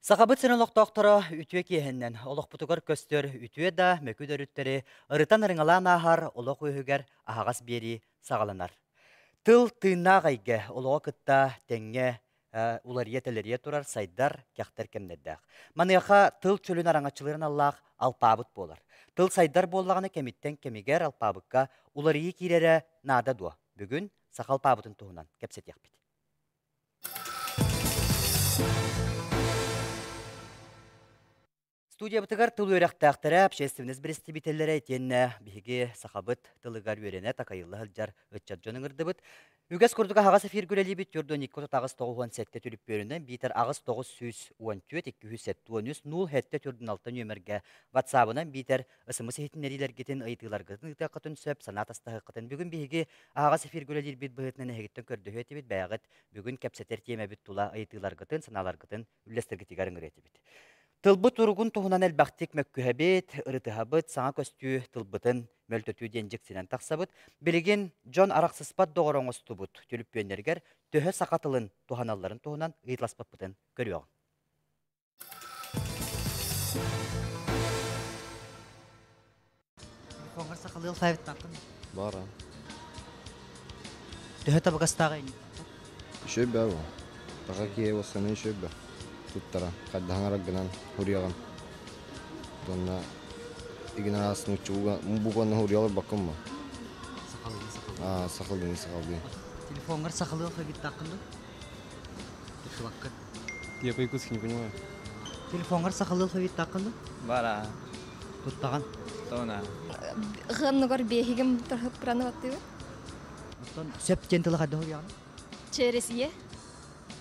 Сахабыт сирин олохтоохторо үтүө киэһэннэн олохпутугар көстөр үтүө да, мөкү да өрүттэри ырытан ырыҥалаан ааһар олох үөһүгэр аһаҕас биэрии саҕаланар. Тыл тыыннаах эйгэ олоҕу кытта тэҥҥэ уларыйа-тэлэрийэ турар сайдар, кэхтэр кэмнэрдээх. Маныаха тыл чөлүн араҥаччылыыр аналлаах алпаабыт буолар. Тыл сайдар буоллаҕына кэмиттэн кэмигэр алпаабыкка уларыйыы киирэрэ наада дуо? Бүгүн саха алпаабытын туһунан кэпсэтиэхпит. Студиябытыгар тыл үөрэхтээхтэрэ, общественность бэрэстэбиитэллэрэ итиэннэ биһиги сахабыт тылыгар үөрэнэ, такайылла сылдьар ыччат дьон ыҥырдыбыт. Үгэс курдук аһаҕас эфиргэ үлэлиибит 42 39 97 түлүппүөрүнэн биитэр 8 914 273 0 7 46 нүөмэргэ ватсабынан биитэр СМС иһитиннэриилэргитин, ыйытыыларгытын ыытыаххытын сөп, санаа атастаһыаххытын. Бүгүн биһиги аһаҕас эфиргэ үлэлиирбит быһыытынан эһигиттэн көрдөһүө этибит, бэйэҕит бүгүн кэпсэтэр тиэмэбит тула ыйытыыларгытын, санааларгытын үллэстэргитигэр ыҥырыа этибит. Тылбыт туругун туһунан элбэхтик мөккүһэбит, ырытыһабыт, саҥа көстүү тылбытын мөлтөтүү диэн дьиксинэн тахсабыт. Билигин дьон арахсыспат доҕор оҥостубут түлүппүөннэригэр төһө саха тылын туһаналларын туһунан ыйыталаспыппытын көрүөҕүҥ. Телефоҥҥар сахалыы алфавиттааххын? Баар. Төһө табыгастааҕый? Үчүгэй баа бу. Таха киһи уоссаны үчүгэй баа. Туттара. Хайдаһаҥар гынан хуруйаҕын. Уонна игин араас нуучча букванна хуруйа олорбоккун ма? Сахалыы сахалыы. Аа, сахалыы сахалыы. Телефоҥҥар сахалыы алфавиттааххын дуо? Туттубаккын. Я по-якутски не понимаю. Телефоҥҥар сахалыы алфавиттааххын дуо? Бара. Туттаҕын. Тона. Ыһыанныгар биэһигим тураны баттыыбын. Оттон сөп диэн тылы хайдах уруйаҕын? Через е.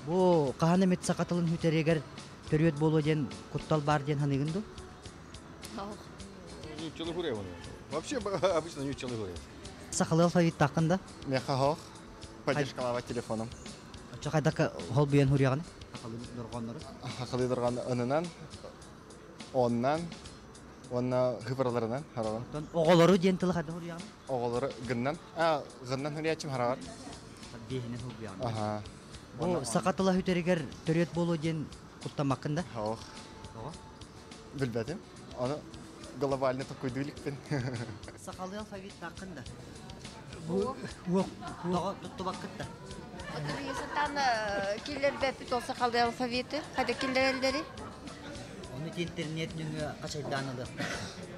Бу хаһан эмит саха тылын сүтэригэр төрүөт буолуо диэн куттал баар диэн саныыгын дуо? Нууччалыы хуруйабын. Вообще обычно нууччалыы хуруйабын. Сахалыы алфавиттааххын да? Миэхэ оһох. Поддержкалаабат телефоном. Оччо хайдах холбуйан хуруйаҕын? Сахалыы дорҕооннору. Сахалыы дорҕоон ынынан, оннан уонна хыпыраларынан хараҕын. Оттон оҕолору диэн тылы хайдах хуруйаҕын? Оҕолору гыннан. А, гыннан хуруйааччым хараҕар. Биэһинэн холбуйаҕын. Аха. Бу саха тыла сүтэригэр төрүөт буолуо диэн куттаммаккын да? Оһох. Тоҕо? Билбэтим. Аны глобально такой иликпин. Сахалыы алфавиттааххын да? Бу уох Тоҕо туттубаккыт да? Сатаан киллэрбэппит ол сахалыы алфавиты. Хайда киллэрэллэри? Ону ити интернет нөҥүө хачайдаан ылыахтаах.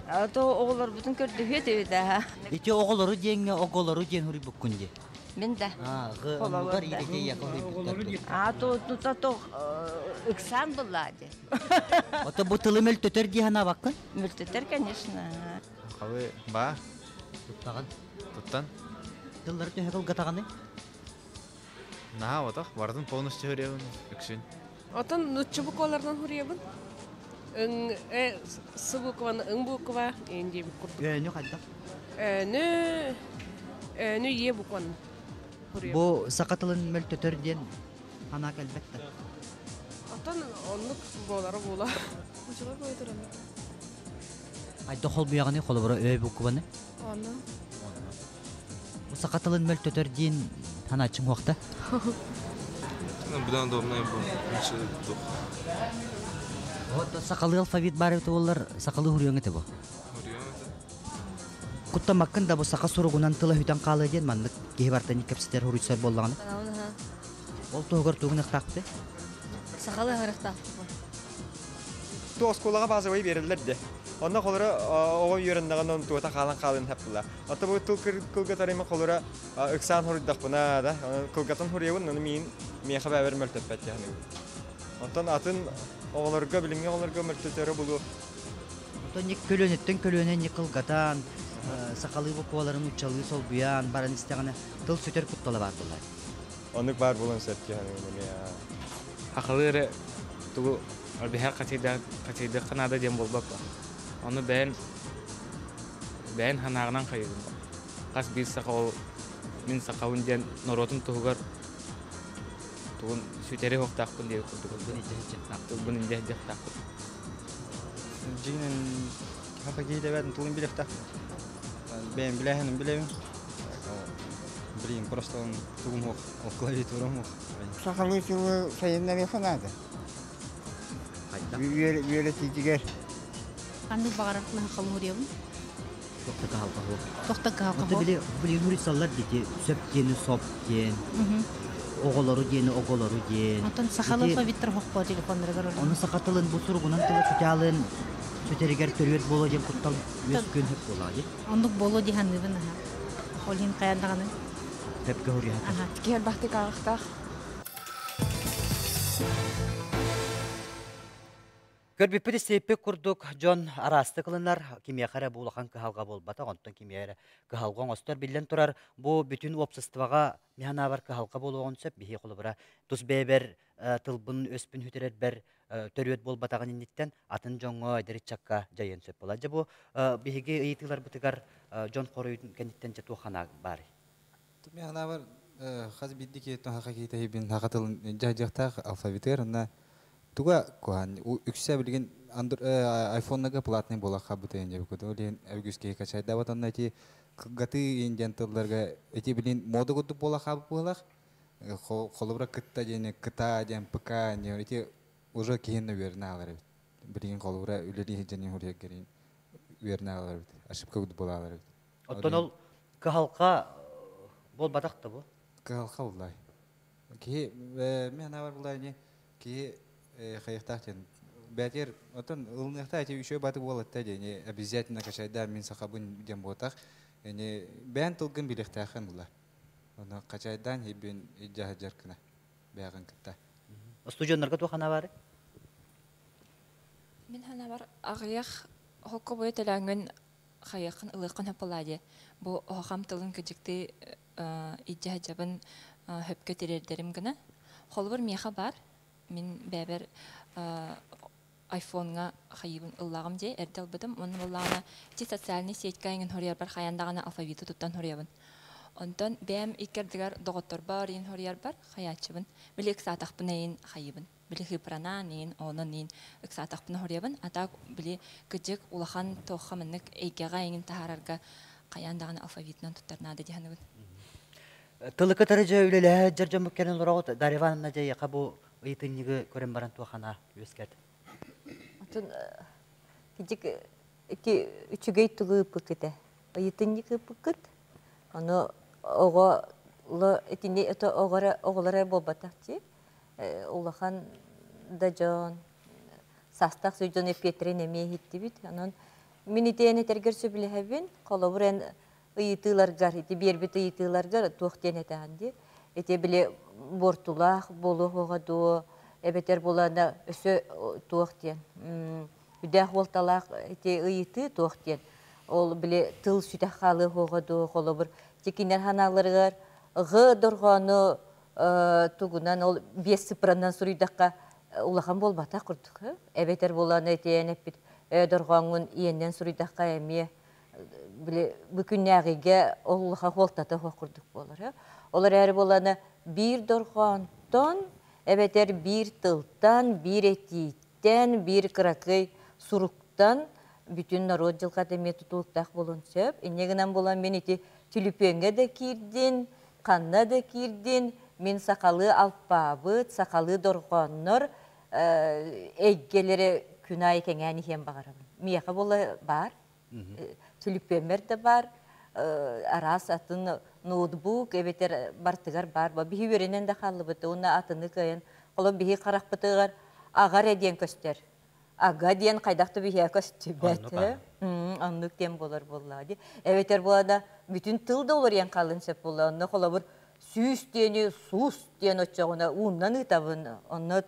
А то оҕолорбутун көрдөһүө этибит аха. Ити оҕолору диэҥҥэ оголору диэн суруйбуккун дии. Мин да. Аа, ҕы оннугар иитэ суруйбуттар дуу. А то тута то ыксаан буллаа дии. Ото бу тылы мөлтөтөр дии санаабаккын? Мөлтөтөр, конечно. Сахалыы баа. Туттаҕын. Туттан. Тыллары төһө кылгатаҕыный? Наһаа отох, барытын полностью хуруйабын үксүн. Отон нучча букваларынан хуруйабын. Ың, э, с букваны ың буква, эн диэбит курдук. Өөнү хайдах? Өөнү, өөнү е букваны хуруйабын. Бу саха тылын мөлтөтөр диэн санаа кэлбэт да. Отон оннук буолара буола. Учугай бойтураны. Хайдах холбуйаҕыный холобура өө букваны? Онно. Бу саха тылын мөлтөтөр диэн санааччыҥ уохта? Быдан удобнай бу. Дух. Вот сахалыы алфавит баар эбит буоллар, сахалыы хуруйаҥ этэ бу. Куттаммаккын да бу саха суругунан тыла сүтэн хаалыа диэн маннык киһи бартан кэпсэтэр хуруйсар буоллаҕына. Ол туһугар тугун ыхтаахпыты? Сахалыы аһарыахтаахпыт. Ту оскуолаҕа базовый биэрэллэр де. Онно холоро оҕо үөрэннэҕин туота хаалан хаалын хаппыла. Ата бу тыл кылгатарыма холоро ыксаан хоруйдахпына да кылгатан хоруйабын ону миин миэхэ бэбэр мөлтөппөт яһаны. Онтон атын оҕолорго билиҥҥи оҕолорго мөлтөтөрө булу. Онтон ник көлүөнэттэн көлүөнэ ник кылгатан сахалыы букваларын уччалыы солбуйан баран истэҕинэ тыл сүтэр куттала баар буолар. Оннук баар буолан сөп яһаны Сахалыы эрэ тугу биһэр хачайдыахха наада диэн буолбаппа. Ону бэйэн бэйэн санааҕынан хайыгын. Хас биир саха ол мин сахабын диэн норуотун туһугар тугун сүтэри суохтаахпын диэбит курдук. Тылбын илдьэ сылдьыахтаахпын. Дьиҥинэн хаха киһи тылын билиэхтээх. Бэйэм билээһиним билэбин. Блин, просто он тугум суох, ол клавиатурам суох. Сахалыы тылы сайыннарыахха наада. Хайдах? Үөрэтиитигэр. Ханнык баҕарар сахалыы суруйабын. Тохта кыһалҕа суох. Тохта кыһалҕа Оттон били били суруйсаллар дити сөп диэни соп диэн, оҕолору диэни оголору диэн. Оттон сахалыы алфавиттар хохпо телефоннарыгар Ону саха тылын бу суругунан тыла сүтаалын сүтэригэр төрүөт буолуо диэн куттал үөскүөн сөп буолаа дии. Оннук буолуо дии саныыбын аха. Ол иһин хайаан даҕаны. Сөпкө суруйаата. Аха. Киһи элбэхтик ааҕыахтаах. Көрбүппүт истибиппит курдук дьон араастык ылынар, кимиэхэ эрэ бу улахан кыһалҕа буолбатах, онтон кимиэхэ эрэ кыһалҕа оҥостор. Биллэн турар, бу бүтүн уопсастыбаҕа мин санаабар кыһалҕа буолуоҕун сөп. Биһи холобура тус бэйэбэр тылбын-өспүн сүтэрэрбэр төрүөт буолбатаҕын инниттэн атын дьоҥҥо, эдэр ыччакка дьайыан сөп буолар. Дьэ бу биһиги ыйытыыларбытыгар дьон хоруйун кэнниттэн дьэ туох санаа баарый? Мин санаабар хас биирдии киһи саха киһитэ бин саха тылын дьаһдьыахтаах алфавитыгар уонна туга куһаан үксэ билигин айфоннарга платный буола хаалбыта диэн дьэбиккут ол иһин үгүс киһи качайдаабат онно ити кылгатыы диэн тылларга ити билин мода курдук буола хаалбыт буолах холобура кытта диэни кыта диэн пк диэн ити уже киһин үөрэнэ аалар эбит билигин холобура үлэлии сылдьан иһин үөрэнэ аалар эбит ошибка курдук буола аалар эбит. Оттон ол кыһалҕа буолбатах да бу? Кыһалҕа буллай. Киһи мен санаабар буллай ини киһи хайыахтаах диэн бээтигэр оттон ылыныахтаах ити үчүгэй баты буолатта диэн обязательно качайдаа мин сахабын диэн буотах ини бэйэн тылгын билиэхтээххин була. Онно качайдаан хибин илдьэ кына бэйэҕин кытта. Студеннарга туох санаа баары? Мин санаабар аҕыйах хокко бойо төлөөҥҥүн хайыаххын ылыаххын сөп буоллаа дии. Бу оһохам тылын кыдьыктыы илдьэ сылдьабын сөпкө тириэрдэрим гына. Холобур, миэхэ баар. Мин бэйэбэр айфоҥҥа хайыыбын ыллаҕым дии, эрдэ ылбытым. Уонна буоллаҕына ити социальнай сетька эҥин суруйарбар хайаан даҕаны алфавиты туттан суруйабын. Онтон бэйэм икки ардыгар доҕотторбор иин суруйарбар хайааччыбын. Били ыксаатахпына иин хайыыбын. Били хыыпыранаан иин, онон иин ыксаатахпына суруйабын. А так били кыдьык улахан туохха маннык эйгэҕэ эҥин таһаарарга хайаан даҕаны алфавитынан туттар наада дии саныыбын. Тылы кытары дьэ үлэлэһэ сылдьар дьоммут кэлэн олороҕут. Дарья Ивановна дьэ эйиэхэ бу ыйытынньыгы көрөн баран туох анаа үөскэт? Отун кидик ити үчүгэй тугу ыыппыккыт ыйытынньык ыыппыккыт. Ону оҕо итини это оҕолоро оҕолоро буолбатах дии. Улахан да дьон саастаах дьон эппиэттэрин эмиэ иһиттибит. Онон мин итиэн этэргэр сөбүлэһэбин. Холобур эн ыйытыыларгар, ити биэрбит ыйытыыларгар туох диэн этэҕин дии. Ити били буортулаах буолуоҕа дуо, эбэтэр булана өссө туох диэн үдээх уолталаах ити ыйытыы туох диэн ол били тыл сүтэх хаалыаҕа дуо холобур тикинер ханааларыгар ҕ дорҕоону тугунан ол биэс цифранан суруйдахха улахан буолбатах курдук эбэтэр буолан этиэн эппит дорҕооҥҥун иэннэн суруйдахха эмиэ били бу күннээҕигэ ол улахан хуолтата суох курдук буолар. Ол эрээри буолана биир дорҕоонтон эбэтэр биир тылтан, биир этииттэн, биир кыракый суруктан бүтүн норуот дьылҕата эмиэ тутулуктаах буолуон сөп. Инньэ гынан буолан мин ити түлүпүөҥҥэ да киирдин, ханна да киирдин, мин сахалыы алпаабыт, сахалыы дорҕооннор эйгэлэрэ күн аайы кэҥээн иһиэн баҕарабын. Миэхэ буола баар, түлүпүөммэр да баар, араас атын ноутбук эбэтэр бартыгар баар. Биһи үөрэнэн да хааллыбыт уонна атыны кыайан, холо биһи харахпытыгар аҕар диэн көстөр. Ага диэн хайдах да биһиэхэ көстүбэт. Оннук диэн буолар буоллаҕа дии. Эбэтэр буолла бүтүн тыл да уларыйан хаалыан сөп буолла. Онно холобур сүүс диэни суус диэн оччоҕуна ууннан ыытабын. Онно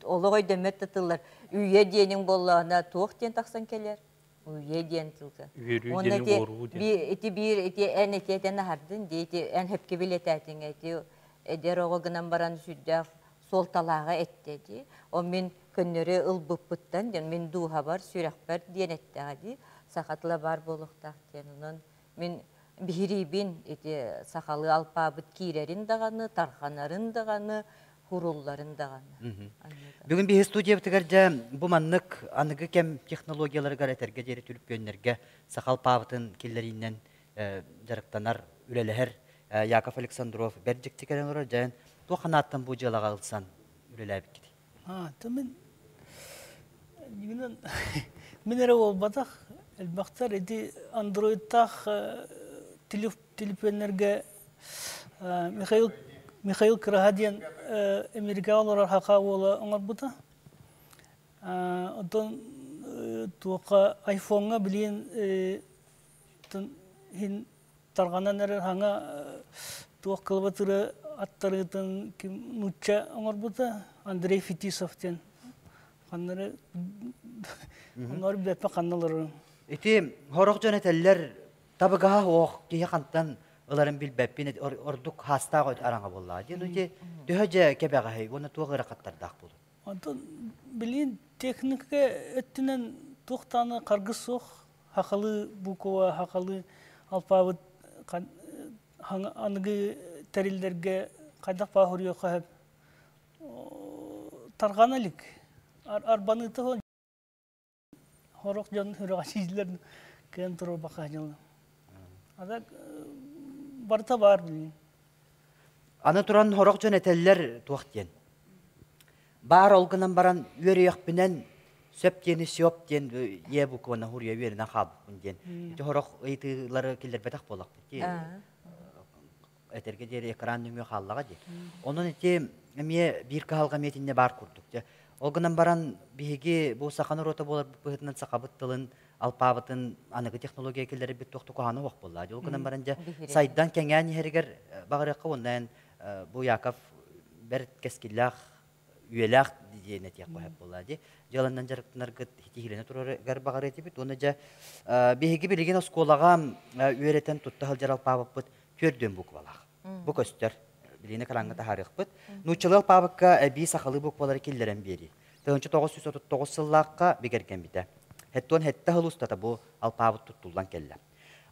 олох өйдөммөт да тыллар. Үйэ диэниҥ буоллаҕына туох диэн тахсан кэлэр? Үйэ диэн тылга. Үөрүү Уонна диэни ити уоруу диэн. ити биир ити эн ити этэн аһардын дии ити эн хөпкө билэтээтиҥ ити эдэр оҕо гынан баран сүрдээх суолталааҕа эттэ дии. Ол мин көннөрү ылбыппыттан диэн мин дууһабар, сүрэхпэр диэн эттэҕэ дии. Саха тыла баар буолуохтаах диэн. Онон мин биһириибин ити сахалыы алпаабыт киирэрин даҕаны, тарҕанарын даҕаны, хурулларын даҕаны. Бүгүн биһи студиябытыгар дьэ бу маннык аныгы кэм технологияларыгар этэргэ диэри түлүпүөннэргэ саха алпаабытын киллэриинэн дьарыктанар, үлэлэһэр Яков Александров бэрт дьикти кэлэн олорор. Дьэ, туох санааттан бу дьыалаҕа ылсан үлэлээбиккитий? Мин Дьиҥинэн, мин эрэ буолбатах, элбэхтэр ити андроидтаах телефоннэргэ Михаил Михаил Кыраһа диэн Америкаҕа олорор саха уола оҥорбута. Оттон туохха айфоҥҥа билигин иһин тарҕанан эрэр саҥа туох кылабатыры аттарыытын ким нуучча оҥорбута Андрей Фетисов диэн ханнары оннор билбэппин ханна олорорун. Ити сорох дьон этэллэр табыгаһа суох киһи хантан ыларын билбэппин ордук хаастаах араҥа буоллаҕа диэн ити төһө дьэ кэбэҕэһэй уонна туох ыарахаттардаах буолуо? Онтон билигин техника өттүнэн туох даҕаны харгыс суох. Хахалы буква, хахалы алпаабыт аныгы тэриллэргэ хайдах бааһырыахха сөп. Тарҕана илик. Арбаныыта Сорох дьон сүрэҕэлдьииллэр кыайан туруорбакка дьылы. А так барыта баар билигин. Аны туран сорох дьон этэллэр туох диэн. Баар ол гынан баран үөрүйэхпинэн сөп диэни сёп диэн е букваны хуруйа үөрэнэн хаалбыппын диэн. Ити сорох ыйытыылары киллэрбэтэх буоллахпыт дии. Этэргэ диэри экран нөҥүө хааллаҕа дии. Онон ити эмиэ биир кыһалҕа эмиэ итиннэ баар курдук. Дьэ, ол гынан баран биһиги бу саха норуота буоларбыт быһыытынан сахабыт тылын алпаабытын аныгы технология киллэрэрбит туох да куһаҕана суох буолла. Ол гынан баран дьэ сайдан кэҥээн иһэригэр баҕарыахха уонна эн бу Яков бэрт кэскиллээх үйэлээх диэн этиэх сөп буолла дии. Дьыаланнан дьарыктанаргыт тиһилэнэ турарыгар баҕарыа этибит. Уонна дьэ биһиги билигин оскуолаҕа үөрэтэн тутта сылдьар алпаабыппыт түөрдүөн буквалаах. Бу көстөр. Билигин экраҥҥа таһаарыахпыт. Нууччалыы алпаабыкка эбии сахалыы буквалары киллэрэн биэрии. 1939 сыллаахха бигэргэммитэ. Хэттуон хэттэ сыл устата бу алпаабыт туттуллан кэллэ.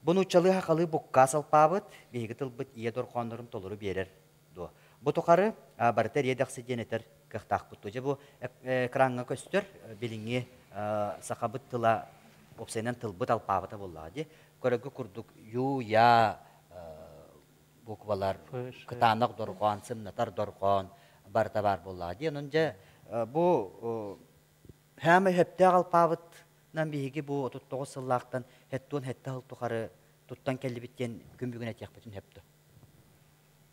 Бу нууччалыы сахалыы буккаас алпаабыт биһиги тылбыт ийэ дорҕооннорун толору биэрэр дуо? Бу тухары барыта эриэ-дэхси диэн этэр кыахтаахпыт дуо? Дьэ бу экраҥҥа көстөр билиҥҥи сахабыт тыла уопсайынан тылбыт алпаабыта буоллаҕа дии. Көрөргө курдук ю, я буквалар кытаанах дорҕоон, сымнатар дорҕоон барыта баар буоллаҕа дии. Онон дьэ бу хаамай сөптөөх алпаабытынан биһиги бу 39 сыллаахтан хэттуон хэттэ сыл тухары туттан кэллибит диэн күн бүгүн этиэхпитин сөп дуо?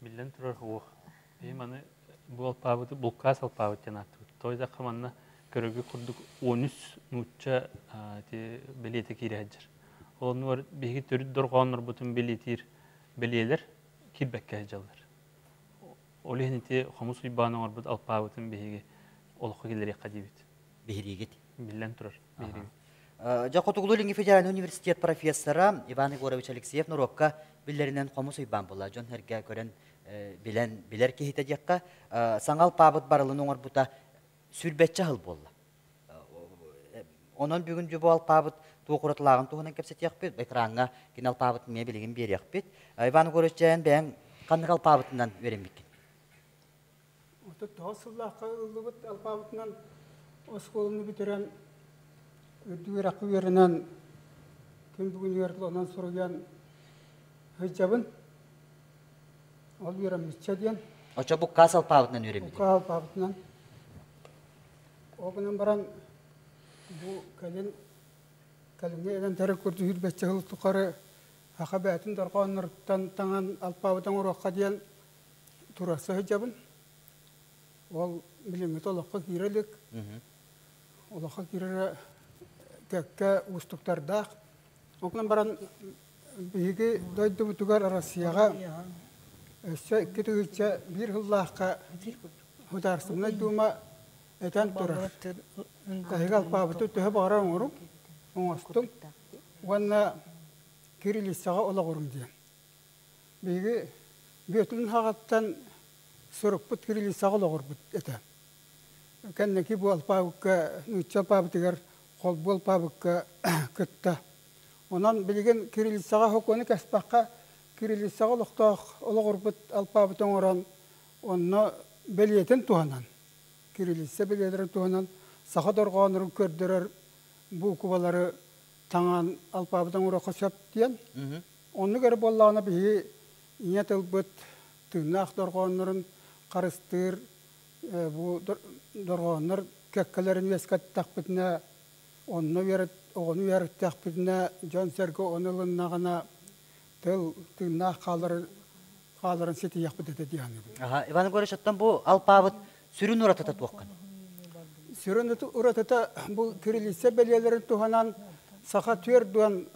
Биллэн турар уох. Биһи маны бу алпаабыты булкаас алпаабыт диэн ааттыыбыт. Тоҕо диэтэххэ манна көрөргө курдук 13 нуучча ити бэлиэтэ киирэ сылдьар. Ол оннугар биһиги төрүт дорҕооннорбутун бэлиэтиир бэлиэлэр киирбэккэ сылдьаллар. Ол иһин ити хомус уйбаан оҥорбут алпаабытын биһиги олоххо киллэриэххэ диибит. Биһириигит? Биллэн турар, биһириибит. Дьэ, Хотугулуу-Илиҥҥи федеральнай университет профессора Иван Егорович Алексеев норуокка биллэринэн хомус уйбаан буолла. Дьон-сэргэ көрөн билэн билэр киһитэ диэххэ, саҥа алпаабыт барылын оҥорбута сүүрбэччэ сыл буолла. Онон бүгүн дьэ бу алпаабыт туох уратылааҕын туһунан кэпсэтиэхпит. Экраҥҥа кини алпаабытын эмиэ билигин биэриэхпит. Иван Егорович, дьэ, бэйэҥ ханнык алпаабытынан үөрэммиккин? 39 сыллаахха ыллыбыт алпаабытынан оскуоланы бүтэрэн үрдүк үөрэххэ үөрэнэн күн бүгүн үөрэтэн суруйан сылдьабын. Ол үөрэммиччэ диэн. Очо буккаас алпаабытынан үөрэммитиҥ? Буккаас алпаабытынан. Ол гынан баран бу кэлин кэлиҥҥи элэнтэри курдук сүүрбэччэ сыл тухары саха бэйэтин дорҕоонноруттан таҥан алпаабыт оҥоруохха диэн туруорса сылдьабын. Ол билиҥҥитэ олоххо киирэ илик. Олоххо киирэрэ кэккэ уустуктардаах. Ол гынан баран биһиги дойдубутугар Россияҕа өссө 2001 сыллаахха Государственнай Дума этэн турар. Эһиги алпаабыты төһө баҕарар оҥоруҥ, оҥостуҥ уонна кириллицаҕа олоҕуруҥ диэн. Биһиги Бүөтүн хаҕаттан сурукпут кириллицаҕа олоҕурбут этэ. Кэнники бу алпаабыкка, нуучча алпаабытыгар холбуу алпаабыкка кытта. Онон билигин кириллицаҕа сокуону кэспэххэ, кириллицаҕа олохтоох олоҕурбут алпаабыты оҥорон, онно бэлиэтин туһанан, кириллица бэлиэлэрин туһанан саха дорҕооннорун көрдөрөр буукубалары таҥан алпаабыт оҥоруохха сөп диэн. Оннук эрэ буоллаҕына биһиги ийэ тылбыт тыыннаах дорҕооннорун харыстыыр бу дорҕооннор кэккэлэрин үөскэттэхпитинэ Онно оҕону үөрэттэхпитинэ, дьон-сэргэ ону ылыннаҕына, тыл тыыннаах хааларын хааларын ситиһиэхпит этэ дии саныыбын. Аха, Иван Егорович, оттон бу алпаабыт сүрүн уратыта туоххан? Сүрүн уратыта бу кириллиция бэлиэлэрин туһанан саха 40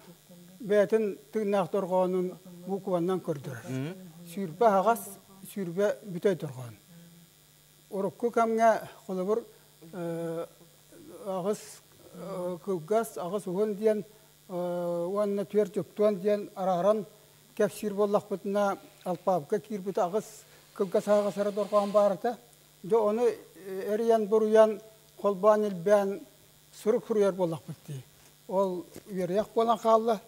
бэйэтин тыыннаах дорҕоонун букваннан көрдөрөр. 20 аһаҕас, 20 бүтэй дорҕоон. Урукку кэмҥэ, холобур, аҕыс кылгас, аҕыс уһун диэн уонна түөрт дьуптуон диэн арааран кэпсиир буоллахпытына, алпаабыкка киирбит аҕыс кылгас аһаҕас эрэ дорҕоон баар этэ. Дьэ ону эрийэн-буруйан, холбоон илбээн сурук суруйар буоллахпыт дии. Ол үөрүйэх буолан хаалла.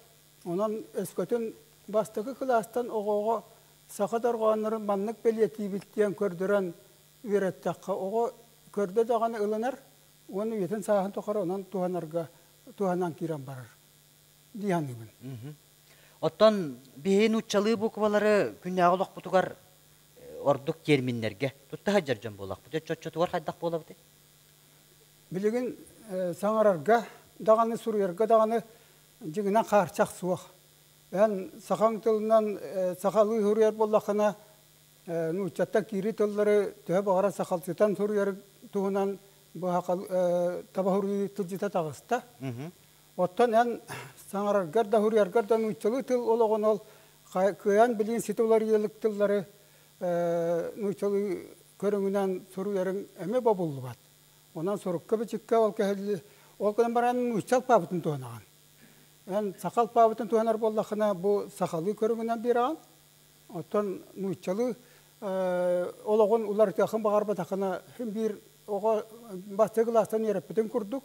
Онон өскөтүн бастакы кылаастан оҕоҕо саха дорҕооннорун маннык бэлиэтиибит диэн көрдөрөн үөрэттэххэ, оҕо көрдө даҕаны ылынар уонна үйэтин сааһын тухары онон туһанарга туһанан киирэн барар дии саныыбын. Оттон биһи нууччалыы буквалары күннээҕи олохпутугар ордук терминнэргэ тутта сылдьар дьон буоллахпыт. Чоччотугар хайдах буолабытый? Билигин саҥарарга даҕаны, суруйарга даҕаны дьиҥинэн хаарчах суох. Эн сахаҥ тылынан сахалыы суруйар буоллаххына, нууччаттан киирии тыллары төһө баҕарар сахалсытан суруйар туһунан таба суруйуу тылдьыта таҕыста. Оттон эн саҥараргар да суруйаргар да нууччалыы тыл олоҕун ол кыайан билигин ситэ уларыйылык тыллары нууччалыы көрүҥүнэн суруйарыҥ эмиэ бобуллубат. Онон сурукка-бичиккэ ол кэһэлли ол гынан баран нуучча алпаабытын туһанаҕын. Эн саха алпаабытын туһанар буоллаххына, бу сахалыы көрүҥүнэн биэрэҕин. Оттон нууччалыы олоҕун уларытыаххын баҕарбатаххына, син биир оҕо бастакы кылаастан үөрэппитин курдук,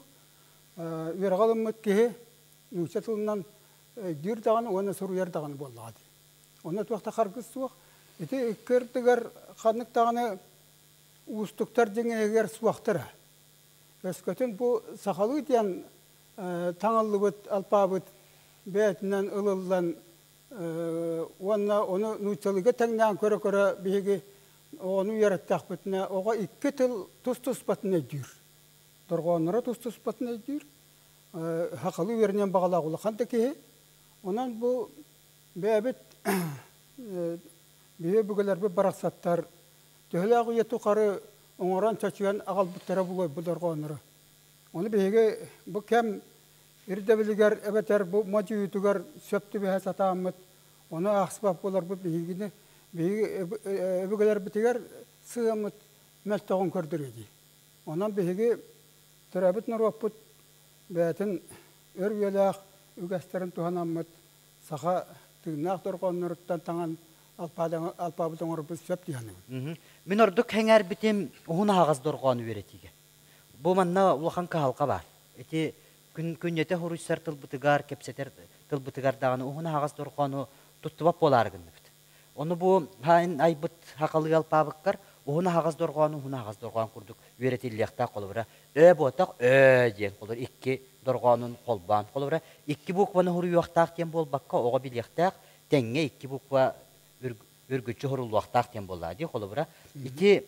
үөрэҕи ылыммыт киһи нуучча тылынан өйдүүр даҕаны уонна суруйар даҕаны буоллаҕа дии. Онно туох да харгыс суох. Ити икки ардыгар ханнык даҕаны уустуктар дьиҥ иһигэр суохтара. Өскөтүн бу сахалыы диэн таҥыллыбыт алпаабыт бэйэтинэн ылыллан уонна ону нууччалыыга тэҥнээн көрө-көрө биһиги оҕону үөрэттэхпитинэ оҕо икки тыл тус-туспатын өйдүүр. Дорҕоонноро тус-туспатын өйдүүр. Сахалыы үөрэниэн баҕалаах улахан да киһи. Онон бу бэйэбит биһи өбүгэлэрбит барахсаттар төһөлөөх үйэ тухары оҥорон чочуйан аҕалбыттара буолуой бу дорҕооннору. Ону биһиги бу кэм ирдэбилигэр эбэтэр бу модьуйуутугар сөп түбэһэ сатааммыт, ону аахсыбат буоларбыт биһигини биһиги өбүгэлэрбитигэр сыһыаммыт мөлтөҕүн көрдөрүө дии. Онон биһиги төрөөбүт норуоппут бэйэтин өр үйэлээх үгэстэрин туһанаммыт саха тыыннаах дорҕоонноруттан таҥан алпаабыт оҥорбут сөп дии саныыбын. Мин ордук сэҥээрбитим уһун аһаҕас дорҕоону үөрэтиигэ. Бу манна улахан кыһалҕа баар. Ити күн күннэтэ суруйсар тылбытыгар, кэпсэтэр тылбытыгар даҕаны уһун аһаҕас дорҕоону туттубат буолаары гынныбыт. Ону бу айбыт сахалыы алпаабыккар уһун аһаҕас дорҕоону уһун аһаҕас дорҕоон курдук үөрэтиллиэхтээх холобура ө буотах ө диэн холобура икки дорҕоонун холбоон холобура икки букваны суруйуохтаах диэн буолбакка оҕо билиэхтээх тэҥҥэ икки буква үргүччү суруллуохтаах диэн буоллаҕа дии холобура ити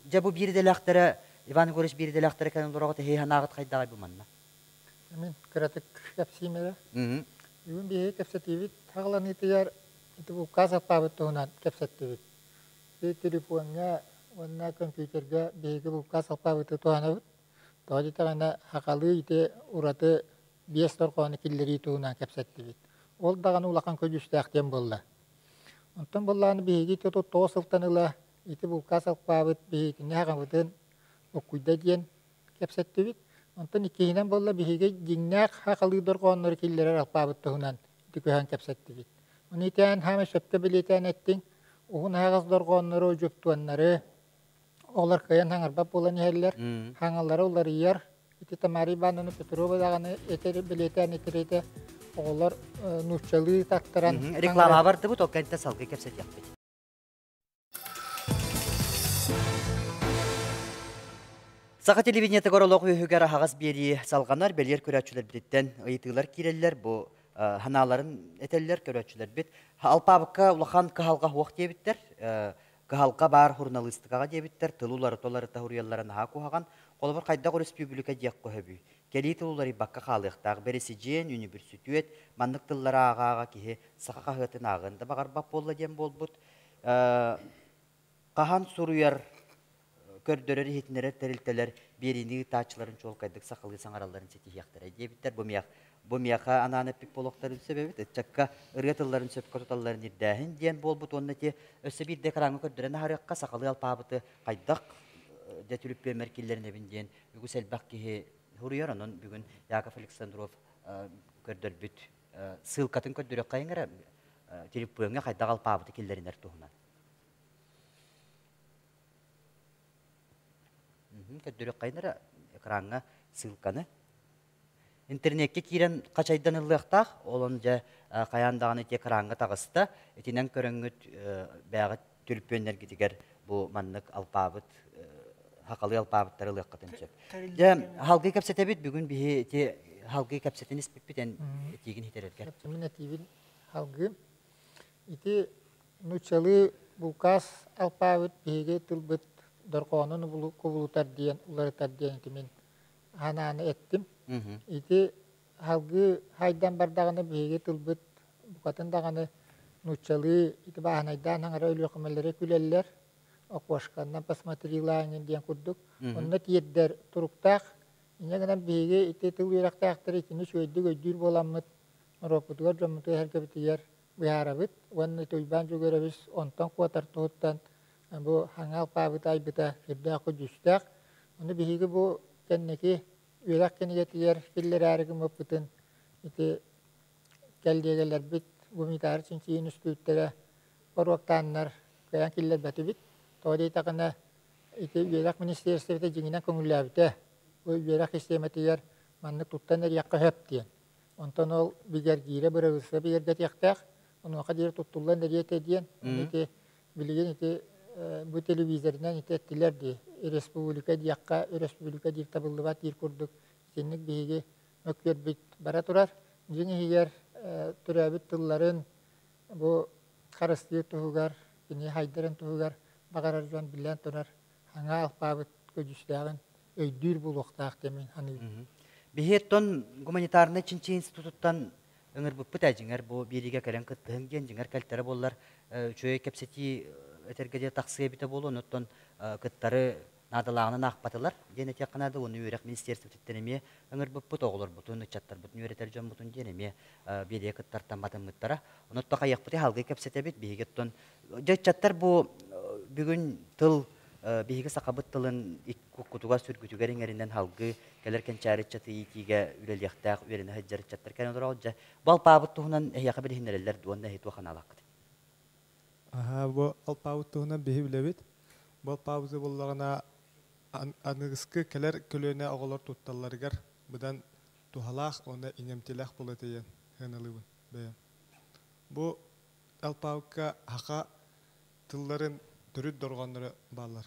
дьэ бу биир идэлээхтэрэ Иван Егорович биир идэлээхтэрэ кэлэн олороҕут эһиги санааҕыт хайдаҕай бу манна Мин кыратык кэпсиим эрэ. Бүгүн биһиги кэпсэтиибит саҕаланыытыгар ити булкаас аппаабыт туһунан кэпсэттибит. Ити телефоҥҥа уонна компьютерга биһиги булкаас алпаабыты туһанабыт. Тоҕо диэтэҕинэ сахалыы ити ураты биэс дорҕоону киллэрии туһунан кэпсэттибит. Ол даҕаны улахан көдьүүстээх диэн буолла. Онтон буоллаҕына биһиги ити 39 сылтан ыла ити булкаас алпаабыт биһигитини аҕабытын буккуйда диэн кэпсэттибит. Онтон иккиһинэн буолла биһиги дьиҥнээх сахалыы дорҕооннору киллэрэр алпаабыт туһунан ити көһөн кэпсэттибит. Ону итээн хаамай сөпкө бэлиэтээн эттиҥ, уһун аһаҕас дорҕооннору, дьуптуоннары оҕолор кыайан хаҥарбат буолан иһэллэр, хаҥалара уларыйар. Ити Тамара Ивановна Петрова даҕаны этэр бэлиэтээн этэр оҕолор нууччалыы таттаран Реклама бардыбыт, ол кэнтэ салгыы кэпсэтиэхпит. Саха телевидениетыгар олох үөһүгэр аһаҕас биэрии салҕанар, бэлиэр көрөөччүлэрбититтэн ыйытыылар киирэллэр, бу санааларын этэллэр көрөөччүлэрбит. Алпаабыкка улахан кыһалҕа суох диэбиттэр, кыһалҕа баар суруналыыстыкаҕа диэбиттэр, тылы уларыта-уларыта суруйаллара наһаа куһаҕан. Холобур, хайдах өрөспүүбүлүкэ диэх көһөбүй? Кэлии тыл уларыйбакка хаалыахтаах. Бэрэсидьиэн, үнүбүрсүтүөт, маннык тыллары ааҕа-ааҕа киһи саха хаһыатын ааҕыан да баҕарбат буолла диэн буолбут. Хаһан суруйар, көрдөрөр, иһитиннэрэр тэрилтэлэр биэриини ыытааччыларын чуолкайдык сахалыы саҥаралларын ситиһиэхтэрэ диэбиттэр. Бу миэх бу миэхэ анаан эппит буолуохтарын сөп эбит. Ыччакка ырыа тылларын сөпкө туталларын ирдээһин диэн буолбут уонна ити өссө биирдэ экраҥҥа көрдөрөн аһарыахха сахалыы алпаабыты хайдах дьэ түлүппүөмэр киллэринэбин диэн үгүс элбэх киһи суруйар. Онон бүгүн Яков Александров көрдөрбүт ссылкатын көрдөрүөххэ эрэ телеппүөҥҥэ хайдах алпаабыты киллэринэр туһунан. Көрдөрүөххэйин эрэ экраҥҥа ссылканы. Интернеккэ киирэн хачайдан ыллыахтаах, ол дьэ хайаан даҕаны ити экраҥҥа таҕыста. Итинэн көрөҥҥүт бэйэҕит түлпүөннэргитигэр бу маннык алпаабыт хахалыы алпаабыттары ылыаххытын сөп. Дьэ, халгыы кэпсэтэбит. Бүгүн биһи ити халгыы кэпсэтин испиппит эн этиигин иһитэрэргэр. Мин этиибин халгыы. Ити нууччалыы булкаас алпаабыт биһиги тылбыт дорҕоонун кубулутар диэн уларытар диэн ити мин ханааны эттим. Ити халгыы хайдан бардаҕына биһиги тылбыт букатын даҕаны нууччалыы ити бааһынайдаан хаҥара өлүөхүмэлэри күлэллэр окошканнан посмотрилаанин диэн курдук онно тиэрдэр туруктаах. Инньэ гынан биһиги ити тыл үөрэхтээхтэрэ итини үчүгэйдик өйдүүр буоламмыт норуоппутугар дьоммутугар сэргэбитигэр быһаарабыт уонна Уйбаан Дьөгүөрэбис онтон куотар туһуттан бу хаҥа алпаабыты айбыта сүрдээх көдьүүстээх. Ону биһиги бу кэнники үөрэх кинигэтигэр киллэрээри гыммыппытын ити кэллиэгэлэрбит гуманитарий чинчийии үнүстүүттэрэ боруоктааннар кыайан киллэрбэтибит. Тоҕо диэтэхинэ ити үөрэх министиэристибэтэ дьиҥинэн көҥүллээбитэ. Бу үөрэх систиэмэтигэр маннык туттан эриэххэ сөп диэн. Онтон ол бигэргиирэ бырабыыталыстыба бигэргэтиэхтээх. Онуоха диэри туттуллан эриэ диэн. Ити билигин ити бу телевизорынан ити эттилэр дии. Республика диэххэ, өрөспүүбүлүкэ диир табыллыбат диир курдук итинник биһиги мөккүөрбүт бара турар. Дьиҥ иһигэр төрөөбүт тылларын бу харыстыыр туһугар, кини хайдарын туһугар баҕарар дьон биллэн турар хаҥа алпаабыт көдьүүстээҕин өйдүүр буолуохтаах диэн мин саныыбын. Биһи оттон гуманитарнай чинчийии институтуттан ыҥырбыппыт ээ дьиҥэр бу биэриигэ кэлэн кыттыһыҥ диэн дьиҥэр кэлтэрэ буоллар үчүгэй кэпсэтии этэргэ диэри тахсыа эбитэ буолуо онуттан кыттары наадалааҕынан аахпатылар диэн этиэххэ наада уонна үөрэх министерствотыттан эмиэ ыҥырбыппыт оҕолорбутун ыччаттарбытын үөрэтэр дьоммутун диэн эмиэ биэриигэ кыттартан батыммыттара онуттан хайыахпытый халгыы кэпсэтэбит биһиги оттон дьэ ыччаттар бу бүгүн тыл биһиги сахабыт тылын куккутугар сүргүтүгэр иҥэринэн халгыы кэлэр кэнчээри ыччаты иитиигэ үлэлиэхтээх үөрэнэ сылдьар ыччаттар кэлэн олороҕут дьэ бу алпаабыт туһунан эһиэхэ билиһиннэрэллэр дуо уонна эһи туох анаалааххыт Аһаа, бу алпаабыт туһунан биһи билэбит. Бу алпаабыты буллаҕына аныгыскы кэлэр көлүөнэ оҕолор тутталларыгар быдан туһалаах уонна иҥэмтиэлээх буолуо этэ диэн сыаналыыбын бэйэм. Бу алпаабыкка саха тылларын төрүт дорҕоонноро бааллар.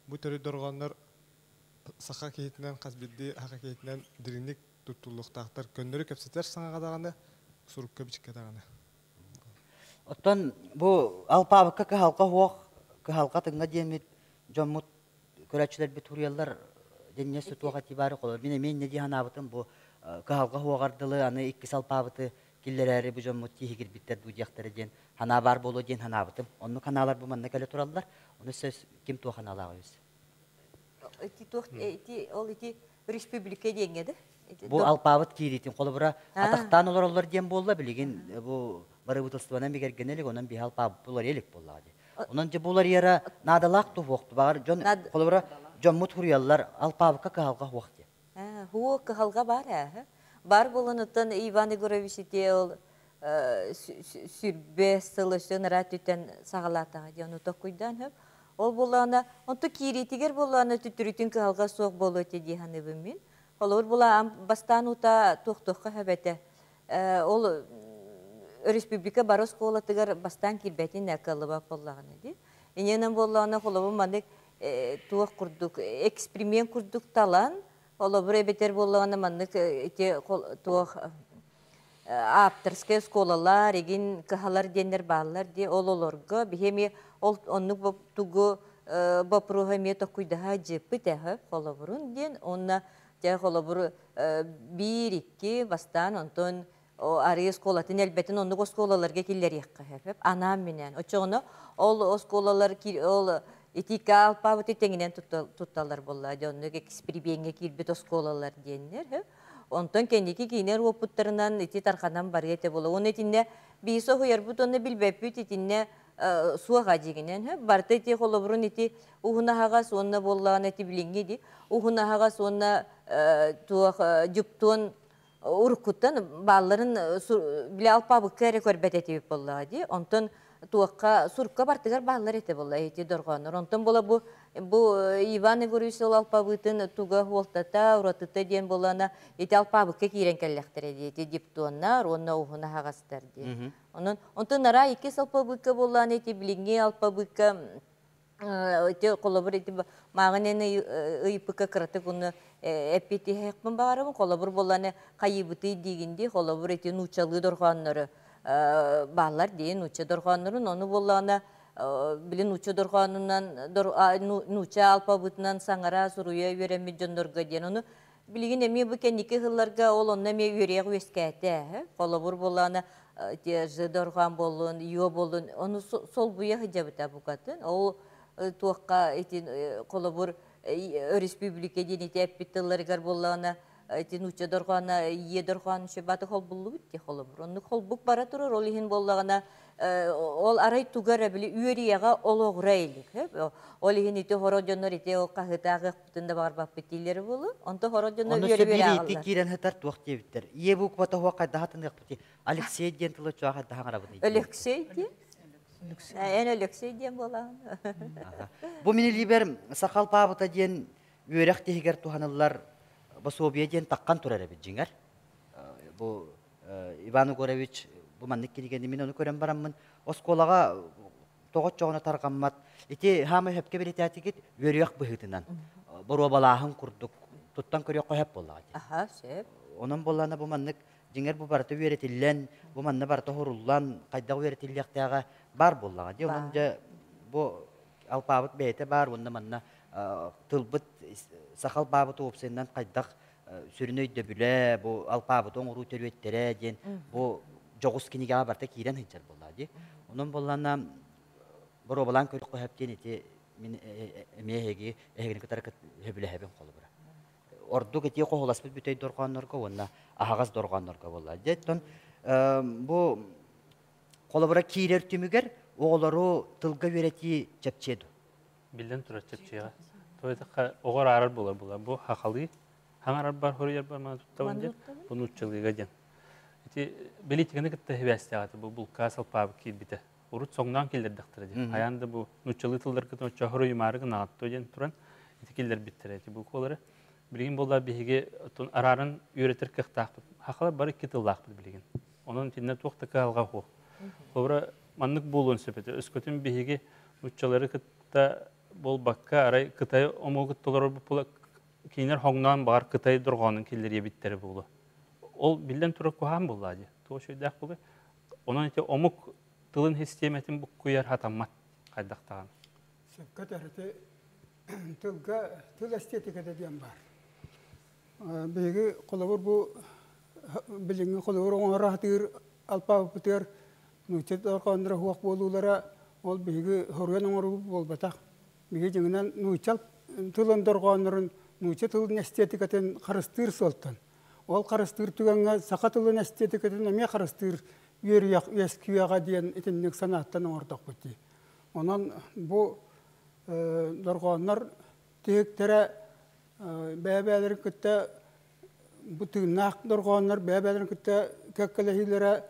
Бу төрүт дорҕооннор саха киһитинэн хас биирдии саха киһитинэн дириҥник туттуллуохтаахтар. Көннөрү кэпсэтэр саҥаҕа даҕаны, сурукка-бичиккэ даҕаны. Оттон бу алпаабыкка кыһалҕа суох, кыһалҕа тыҥа диэммит дьоммут көрөөччүлэрбит суруйаллар дэнньэ сутуох этии баары холор. Мин эмиэ инньэ дии санаабытым бу кыһалҕа суоҕар дылы аны иккис алпаабыты киллэрээри бу дьоммут тииһигирбиттэр дуу диэхтэрэ диэн санаа баар буолуо диэн санаабытым. Оннук санаалар бу манна кэлэ тураллар. Ону өссө ким туох санаалаах үс? Ити туох ити ол ити республика диэҥҥэ да? Бу алпаабыт киириитин холобура атахтаан олороллор диэн буолла билигин бу бырабыыталыстыбанан бигэргэнэ илик онон биһи алпаабыт булар илик буоллаҕа дии. Онон дьэ булар яра наадалаах туһуохту баҕар дьон холобура дьоммут хуруйаллар алпаабыкка кыһалҕа суох диэн. Хуо кыһалҕа баар ээ. Бар буолан Иван Егорович ити ол сүрбэ сыл өссө ынараа түтэн саҕалаатаҕа диэн ону токкуйдаан хөп. Ол буоллаҕына, онто киириитигэр буоллаҕына түттүрүтүн кыһалҕа суох буолуо этэ дии саныыбын мин. Холобур була бастаан ута туохтуохха сөп этэ. Ол республика бары оскуолатыгар бастаан киирбэтин кыаллыбат буоллаҕына дии. Инньэнэн буоллаҕына холобур маннык туох курдук эксперимент курдук талан холобур эбэтэр буоллаҕына маннык ити туох ааптарскай оскуолалар игин кыһалар диэннэр бааллар дии ол олорго биһи эмиэ ол оннук тугу боппуруоһу эмиэ токкуйдаһа дьыппыт эһэ холобурун диэн онно дьэ холобур биир икки бастаан онтон арыы оскуолатын элбэтин оннук оскуолаларга киллэриэххэ сөп анаан минээн оччоҕуна ол оскуолалар ол итииккэ алпаабыты тэҥинэн тутталлар буолла дьэ оннук эксперимеҥҥэ киирбит оскуолалар диэннэр онтон кэнники киинэр уопуттарынан ити тарханан барыа этэ буола уонна итиннэ биир соһуйарбыт уонна билбэппит итиннэ суох дьигинэн барыта ити холобурун ити уһун аһаҕас уонна буоллаҕына ити билиҥҥи ди уһун аһаҕас уонна туох дьуптуон уруккуттан баалларын били алпаабыкка эрэ көрбөт этибит буоллаҕа дии. Онтон туохха сурукка бартыгар бааллар этэ буолла ити дорҕооннор. Онтон буола бу бу Иван Егорович ол алпабыытын туга хуолтата, уратыта диэн буолана ити алпаабыкка киирэн кэллэхтэрэ дии. Ити диптоннар уонна уһун аһаҕастар дии. Онон онтон араа иккис алпабыыкка буоллаан ити билиҥҥи алпабыыкка ити холобур ити мааҕын эн ыйыппыкка кыратык уну эппитиһэхпин баҕарабын холобур буолланы хайыыбытый диигин дии холобур ити нууччалыы дорҕооннору бааллар дии нуучча дорҕооннорун ону буоллаҕына били нуучча дорҕоонунан нуучча алпабытынан саҥара суруйа үөрэммит дьоннорго диэн ону Билигин эмиэ бу кэнники сылларга ол онно эмиэ үөрүйэх үөскээтэ. Холобур буоллаҕына ж дорҕоон буоллун, ё буоллун, ону солбуйа сылдьабыта букатын. Ол туохха ити холобур өрөспүүбүлүкэ диэн ити эппит тылларыгар буоллаҕына ити нуучча дорҕооно е дорҕоон баты холбуллубут дии холобур. Оннук холбук бара турар, ол иһин буоллаҕына ол арай туга эрэ били үөрүйэҕэ олоҕура илик. Ол иһин ити хоро дьоннор ити ол хаһыытаах Тын да баҕарбаппыт дииллэрэ буолуо. Онто хоро дьоно Ону үөрэ сөп үөрэ биир ааҕаллар. иитик киирэн сытар туох диэбиттэр. Ийэ буквата суох хайдаха тыныахпытый? Алексей диэн тылы чуо хайдаха аҥарабыный диэн. Өлөксөй диэн. Эн Өлөксөй диэн буолаҕын. Бу мин илиибэр саха алпаабыта диэн үөрэх тиһигэр туһаныллар босуобуйа диэн таххан турар эбит дьиҥэр. Бу Иван Егорович бу маннык кинигэни мин ону көрөн бараммын оскуолаҕа тоҕо оччоҕуна тарҕаммат. Ити хаамай сөпкө бэлиэтээтигит үөрүйэх быһыытынан боруобалааһын курдук туттан көрүөххэ сөп буоллаҕа дии. Аха, сөп. Онон буоллаҕына бу маннык дьиҥэр бу барыта үөрэтиллэн, бу манна барыта уһуруллан, хайдах үөрэтиллиэхтээҕэ баар буоллаҕа дии. Онон дьэ бу алпаабыт бэйэтэ баар уонна манна тылбыт саха алпаабыт уопсайынан хайдах сүрүн өйдөбүлэ, бу алпаабыты оҥоруу төрүөттэрэ диэн бу дьоҕус кинигэҕэ барыта киирэн сылдьар буоллаҕа дии. Онон буоллаҕына боруобалаан көрүөххэ сөп диэн ити мин эмиэ эһиги эһигини кытары сөбүлэһэбин холобура. Ордук ити хоһуласпыт бүтэй дорҕооннорго уонна аһаҕас дорҕооннорго буолла. Дьэ оттон бу холобура киирэр түмүгэр оҕолору тылга үөрэтии чэпчиэ дуо? Биллэн турар чэпчиэҕэ. Тоҕо диэтэххэ, оҕо араарар буолар буолар. Бу хахалыы хаҥарарбар, хоруйарбар маны туттабын диэн, бу нууччалыыга диэн. Ити бэлиитикэни кытта сибээстээх этэ бу булкаас алпаабыт киирбитэ. Урут соҥноон киллэрдэхтэрэ диэн. Хайаан да бу нууччалыы тылларгытын оччо хоруйумаары гынаҕыт диэн туран ити киллэрбиттэрэ ити буквалары. Билигин буоллар биһиги оттон арааран үөрэтэр кыахтаахпыт. Хахалар бары икки тыллаахпыт билигин. Онон итиннэ туох да кыһалҕа суох. Холобура маннык буолуон сөп этэ. Өскөтүн биһиги нууччалары кытта буолбакка, арай Кытай омугу кытта олорорбут буола кинилэр хоҥноон баҕар Кытай дорҕоонун киллэриэбиттэрэ буолуо. Ол биллэн турар куһаҕан буоллаҕа дии. Туох үчүгэйдээх буолуой? Онон ити омук тылын систиэмэтин буккуйар хатаммат хайдах даҕаны. Сөпкө этэр тылга тыл эстетиката диэн баар. Биһиги холобур бу билиҥҥи холобур оҥоро сатыыр алпаабыппытыгар нуучча дорҕоонноро суох буолуулара ол биһиги хоруйан оҥоруу буолбатах. Биһиги дьиҥинэн нуучча тылын дорҕооннорун нуучча тылын эстетикатын харыстыыр суолтан. Ол харыстыыр түгэҥҥэ саха тылын эстетикатын эмиэ харыстыыр үөрүйэх үөскүөҕэ диэн итинник санааттан оҥордохпут дии. Онон бу дорҕооннор тиһиктэрэ бэйэ-бэйэлэрин кытта бу тыыннаах дорҕооннор бэйэ-бэйэлэрин кытта кэккэлэһиилэрэ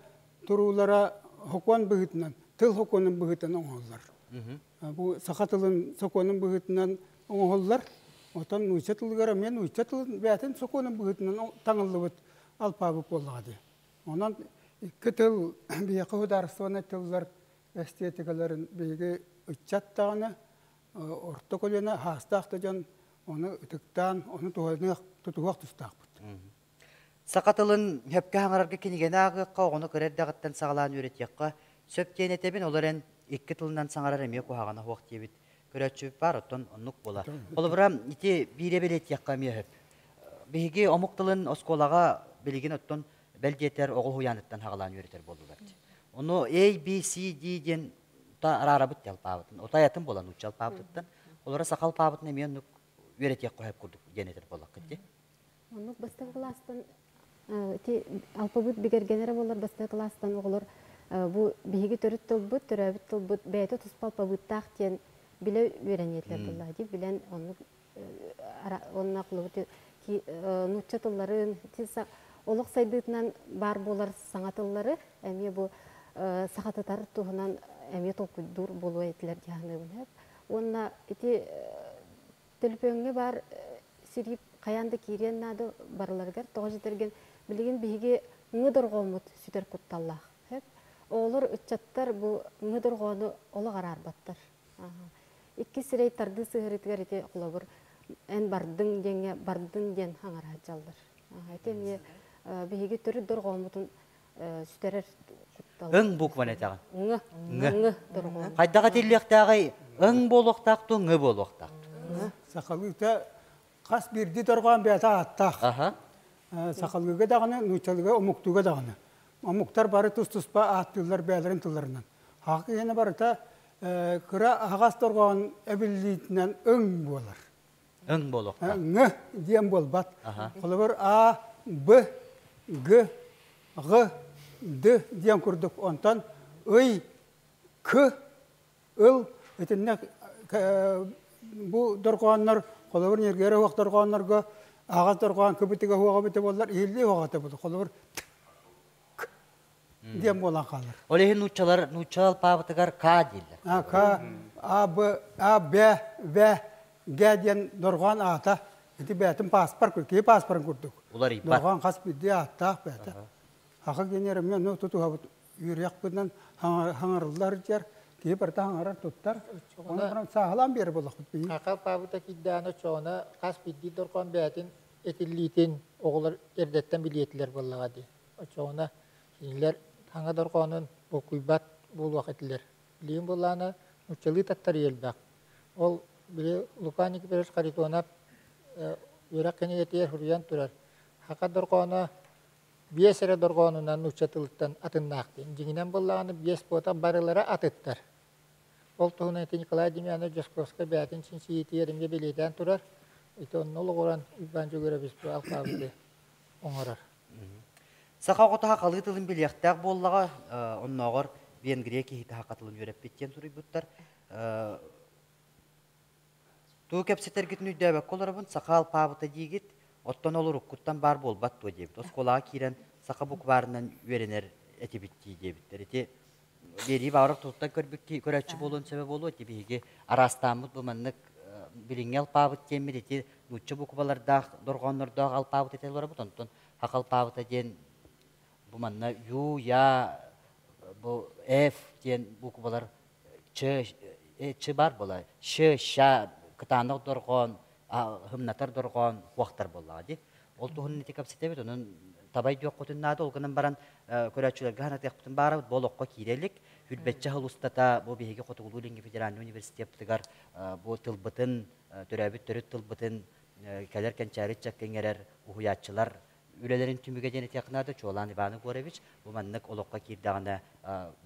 туруулара сокуон быһыытынан тыл сокуонун быһыытынан оҥоһуллар. Бу саха тылын сокуонун быһыытынан оҥоһуллар. Оттон нуучча тылыгар эмиэ нуучча тылын бэйэтин сокуонун быһыытынан таҥыллыбыт алпаабыт буоллаҕа дии. Онон икки тыл биһиэхэ судаарыстыбаннай тыллар эстетикаларын биһиги ыччат даҕаны орто көлүөнэ хаастаах да дьон ону ытыктаан, ону туһаныах, тутуһуох тустаахпыт. Саха тылын сөпкө хаҥарарга кинигэни ааҕыахха, оҕону кыра эрдэҕиттэн саҕалаан үөрэтиэххэ сөп диэн этэбин, ол эрэн икки тылынан саҥарар эмиэ куһаҕана суох диэбит. көрөөччү бар, оттон оннук буола. Холобура, ити биире билетиэххэ эмиэ сөп. Биһиги омук тылын оскуолаҕа билигин оттон бэл диэтэр оҕо уһуйааныттан хаҕалаан үөрэтэр буоллулар. Ону A, B, C, D диэн та араарабыт ти алпаабытын. Отайатын буолан нуучча алпаабытыттан. Олора саха алпаабытын эмиэ оннук үөрэтиэх хөп курдук диэн этэр буоллаххыт ди. Оннук бастакы кылаастан ити алпабыт бигэргэнэрэ буолар бастакы кылаастан оҕолор бу биһиги төрүт тылбыт, төрөөбүт тылбыт бэйэтэ туспа алпабыттаах диэн билэ үөрэниэтилэр буолла ди билэн оннук онно холобур нуучча тылларын олох сайдыытынан баар буолар саҥа тыллары эмиэ бу сахатытар туһунан эмиэ толкуйдуур буолуо этилэр дии саныыбын. Уонна ити төлөпүөҥҥэ баар сирип хайаан да киириэн наада барыларыгар тоҕо дьэтэргин билигин биһиги ҥы дорҕооммут сүтэр кутталлаах. Оҕолор ыччаттар бу ҥы дорҕоону олох араарбаттар. Икки сирэй тардыы сыһыарыытыгар ити холобур эн бардыҥ диэҥҥэ бардын диэн хаҥара сылдьаллар. Ити эмиэ биһиги төрүт дорҕооммутун сүтэрэр куттал. Ың букваны этэҕин. Ҥы. Ҥы дорҕоон. Хайдах этиллиэхтээҕий? Ың буолуохтаах дуо, ҥы буолуохтаах дуо? Сахалыыта хас биирдии дорҕоон бэйэтэ ааттаах. Сахалыыга даҕаны, нууччалыыга, омуктууга даҕаны. Омуктар бары тус-туспа ааттыыллар бэйэлэрин тылларынан. Хахы киһини барыта кыра аһаҕас дорҕоон эбиллиитинэн ың буолар. Ың буолуохтаах. Ҥ диэн буолбат. Холобур А, Б, Г, Ҕ, Д диэн курдук. Онтон ый, К, ыл итиннэ бу дорҕооннор холобур ньиргиэрэ уох дорҕооннорго аҕас дорҕоон кыбытыга уоҕа бите буоллар иһиллии уоҕата буолар. Холобур К диэн буолан хаалар. Ол иһин нууччалар нуучча алпаабытыгар К дииллэр. А, К, А, Б, А, Б, В, Г диэн дорҕоон аата. Ити бэйэтин пааспар, киһи пааспарын курдук. Уларыйбат. Дорҕоон хас биирдии ааттаах бэйэтэ. Аха генерим ну тутуһабыт үөрүйэхпитинэн хаҥарыллар дьэр киһи барыта хаҥарар туттар. Онон баран сааһылаан биэрэр буоллахпыт биһи. Аха алпаабыта киирдэҕинэ оччоҕуна хас биирдии дорҕоон бэйэтин этиллиитин оҕолор эрдэттэн билиэтилэр буоллаҕа дии. Оччоҕуна кинилэр хаҥа дорҕоонун буккуйбат буолуох этилэр. Билигин буоллаҕына нууччалыы таттарыы элбэх. Ол били Лука Никифорович Харитонов үөрэх кинигэтигэр суруйан турар. Саха дорҕооно биэс эрэ дорҕоонунан нуучча тылыттан атыннаах диэн. Дьиҥинэн буоллаҕына биэс буота барылара атыттар. Ол туһунан ити Николай Демьянович Дьосковскай бэйэтин чинчийиитигэр эмиэ бэлиэтээн турар. Ити онно олоҕуран Уйбаан Дьөгүөрэбис бу алпаабыты оҥорор. Саха оҕото сахалыы тылын билиэхтээх буоллаҕа, оннооҕор Венгрия киһитэ саха тылын үөрэппит диэн суруйбуттар. Тугу кэпсэтэргитин өйдөөбөккө олоробун, саха алпаабыта диигит, оттон ол уруккуттан баар буолбат дуо диэбит. Оскуолаҕа киирэн саха букварынан үөрэнэр этибит дии диэбиттэр. Ити биэрии баҕарар туттан көрбүт көрөөччү буолуон сөбө буолуо. Ити биһиги араастааммыт бу маннык билиҥҥи алпаабыт диэммит ити нуучча буквалардаах дорҕооннордоох алпаабыт этэ олоробут. Онтон саха алпаабыта диэн бу манна Ю, Я, бу Ф диэн буквалар Ч, Ч бар буола Ш, Щ кытаанах дорҕоон, хымнатар дорҕоон хуохтар буоллаҕа дии. Ол туһунан ити кэпсэтэбит, онон табай диэххутун наада, ол гынан баран көрөөччүлэргэ санатыахпытын баарабыт, бу олоххо киирэ илик. Хүрбэччэ сыл устата бу биһиги Хотугулуу-Илиҥҥи федеральнай университеппытыгар бу тылбытын, төрөөбүт төрүт тылбытын кэлэр кэнчээри ыччакка иҥэрэр уһуйааччылар үлэлэрин түмүгэ диэн этиэххэ наада, чуолаан Иван Егорович бу маннык олоххо киирдэҕинэ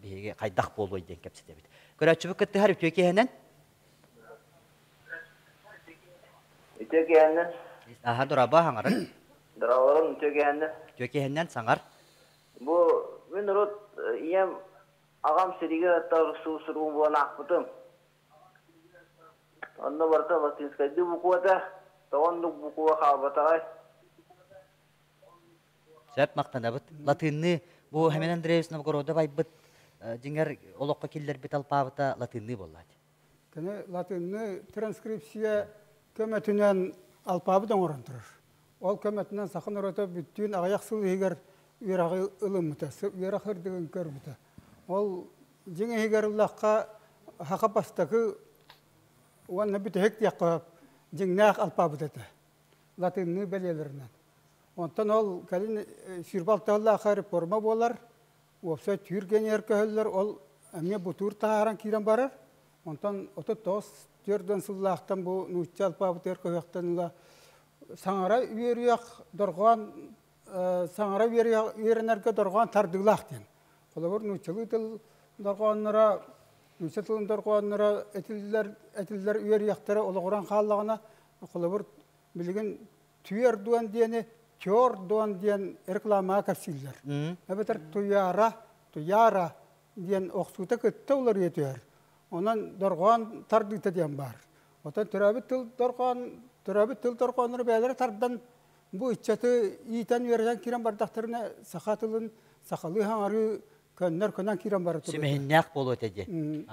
биһиги хайдах буолуой диэн кэпсэтэбит. Көрөөччүбүт кыттыһар үтүө киэһэнэн. Үтүө киэһэнэн. Аха, дорообо, хаҥарын. Дорооболорун үтүө киэһэнэн. Үтүө киэһэнэн саҥар. Бу мин урут ийэм аҕам сиригэр аттар суу-суругун буолан аахпытым. Онно барыта латинскайдыы буквата, тоҕо оннук буква хаалбатаҕай? Сөп, махтанабыт. Латынныы бу Хемен Андреевич Новгородов айбыт дьиҥэр олоххо киллэрбит алпаабыта латынныы буоллаат. Кини латынныы транскрипция көмөтүнэн алпаабыт оҥорон турар. Ол көмөтүнэн саха норуота бүттүүн аҕыйах сыл иһигэр үөрэҕи ылыммыта, үөрэх ырдыгын көрбүтэ. Ол дьиҥ иһигэр ыллахха саха бастакы уонна бүтэһик диэххэ дьиҥнээх алпаабыт этэ. Латынныы бэлиэлэринэн. Онтон ол кэлин сүүрбэ алта сыллаахха реформа буолар, уопсай түүр генийэр көһөллөр, ол эмиэ бутуур таһааран киирэн барар. Онтон 39 40 сыллаахтан бу нуучча алпаабытыгар көһүөхтэн ыла саҥара үөрүйэх дорҕоон саҥара үөрэнэргэ дорҕоон тардыылаах диэн. Холобур, нууччалыы тыл дорҕоонноро, нуучча тылын дорҕоонноро этиллэр, этиллэр үөрүйэхтэрэ олоҕуран хааллаҕына, холобур, билигин түөрдуон диэни тёрдуон диэн рекламаҕа кэпсииллэр. Эбэтэр туйаара, туйаара диэн охсуута кытта уларыйа түһэр. Онон дорҕоон тардыыта диэн баар. Оттон төрөөбүт тыл дорҕоон, төрөөбүт тыл дорҕооннору бэйэлэрэ тардан бу ыччаты иитэн-үөрэтэн киирэн бардахтарына саха тылын сахалыы хаҥарыы көннөр көнөн киирэн бара турар. Сүмэһиннээх буолуо этэ диэн.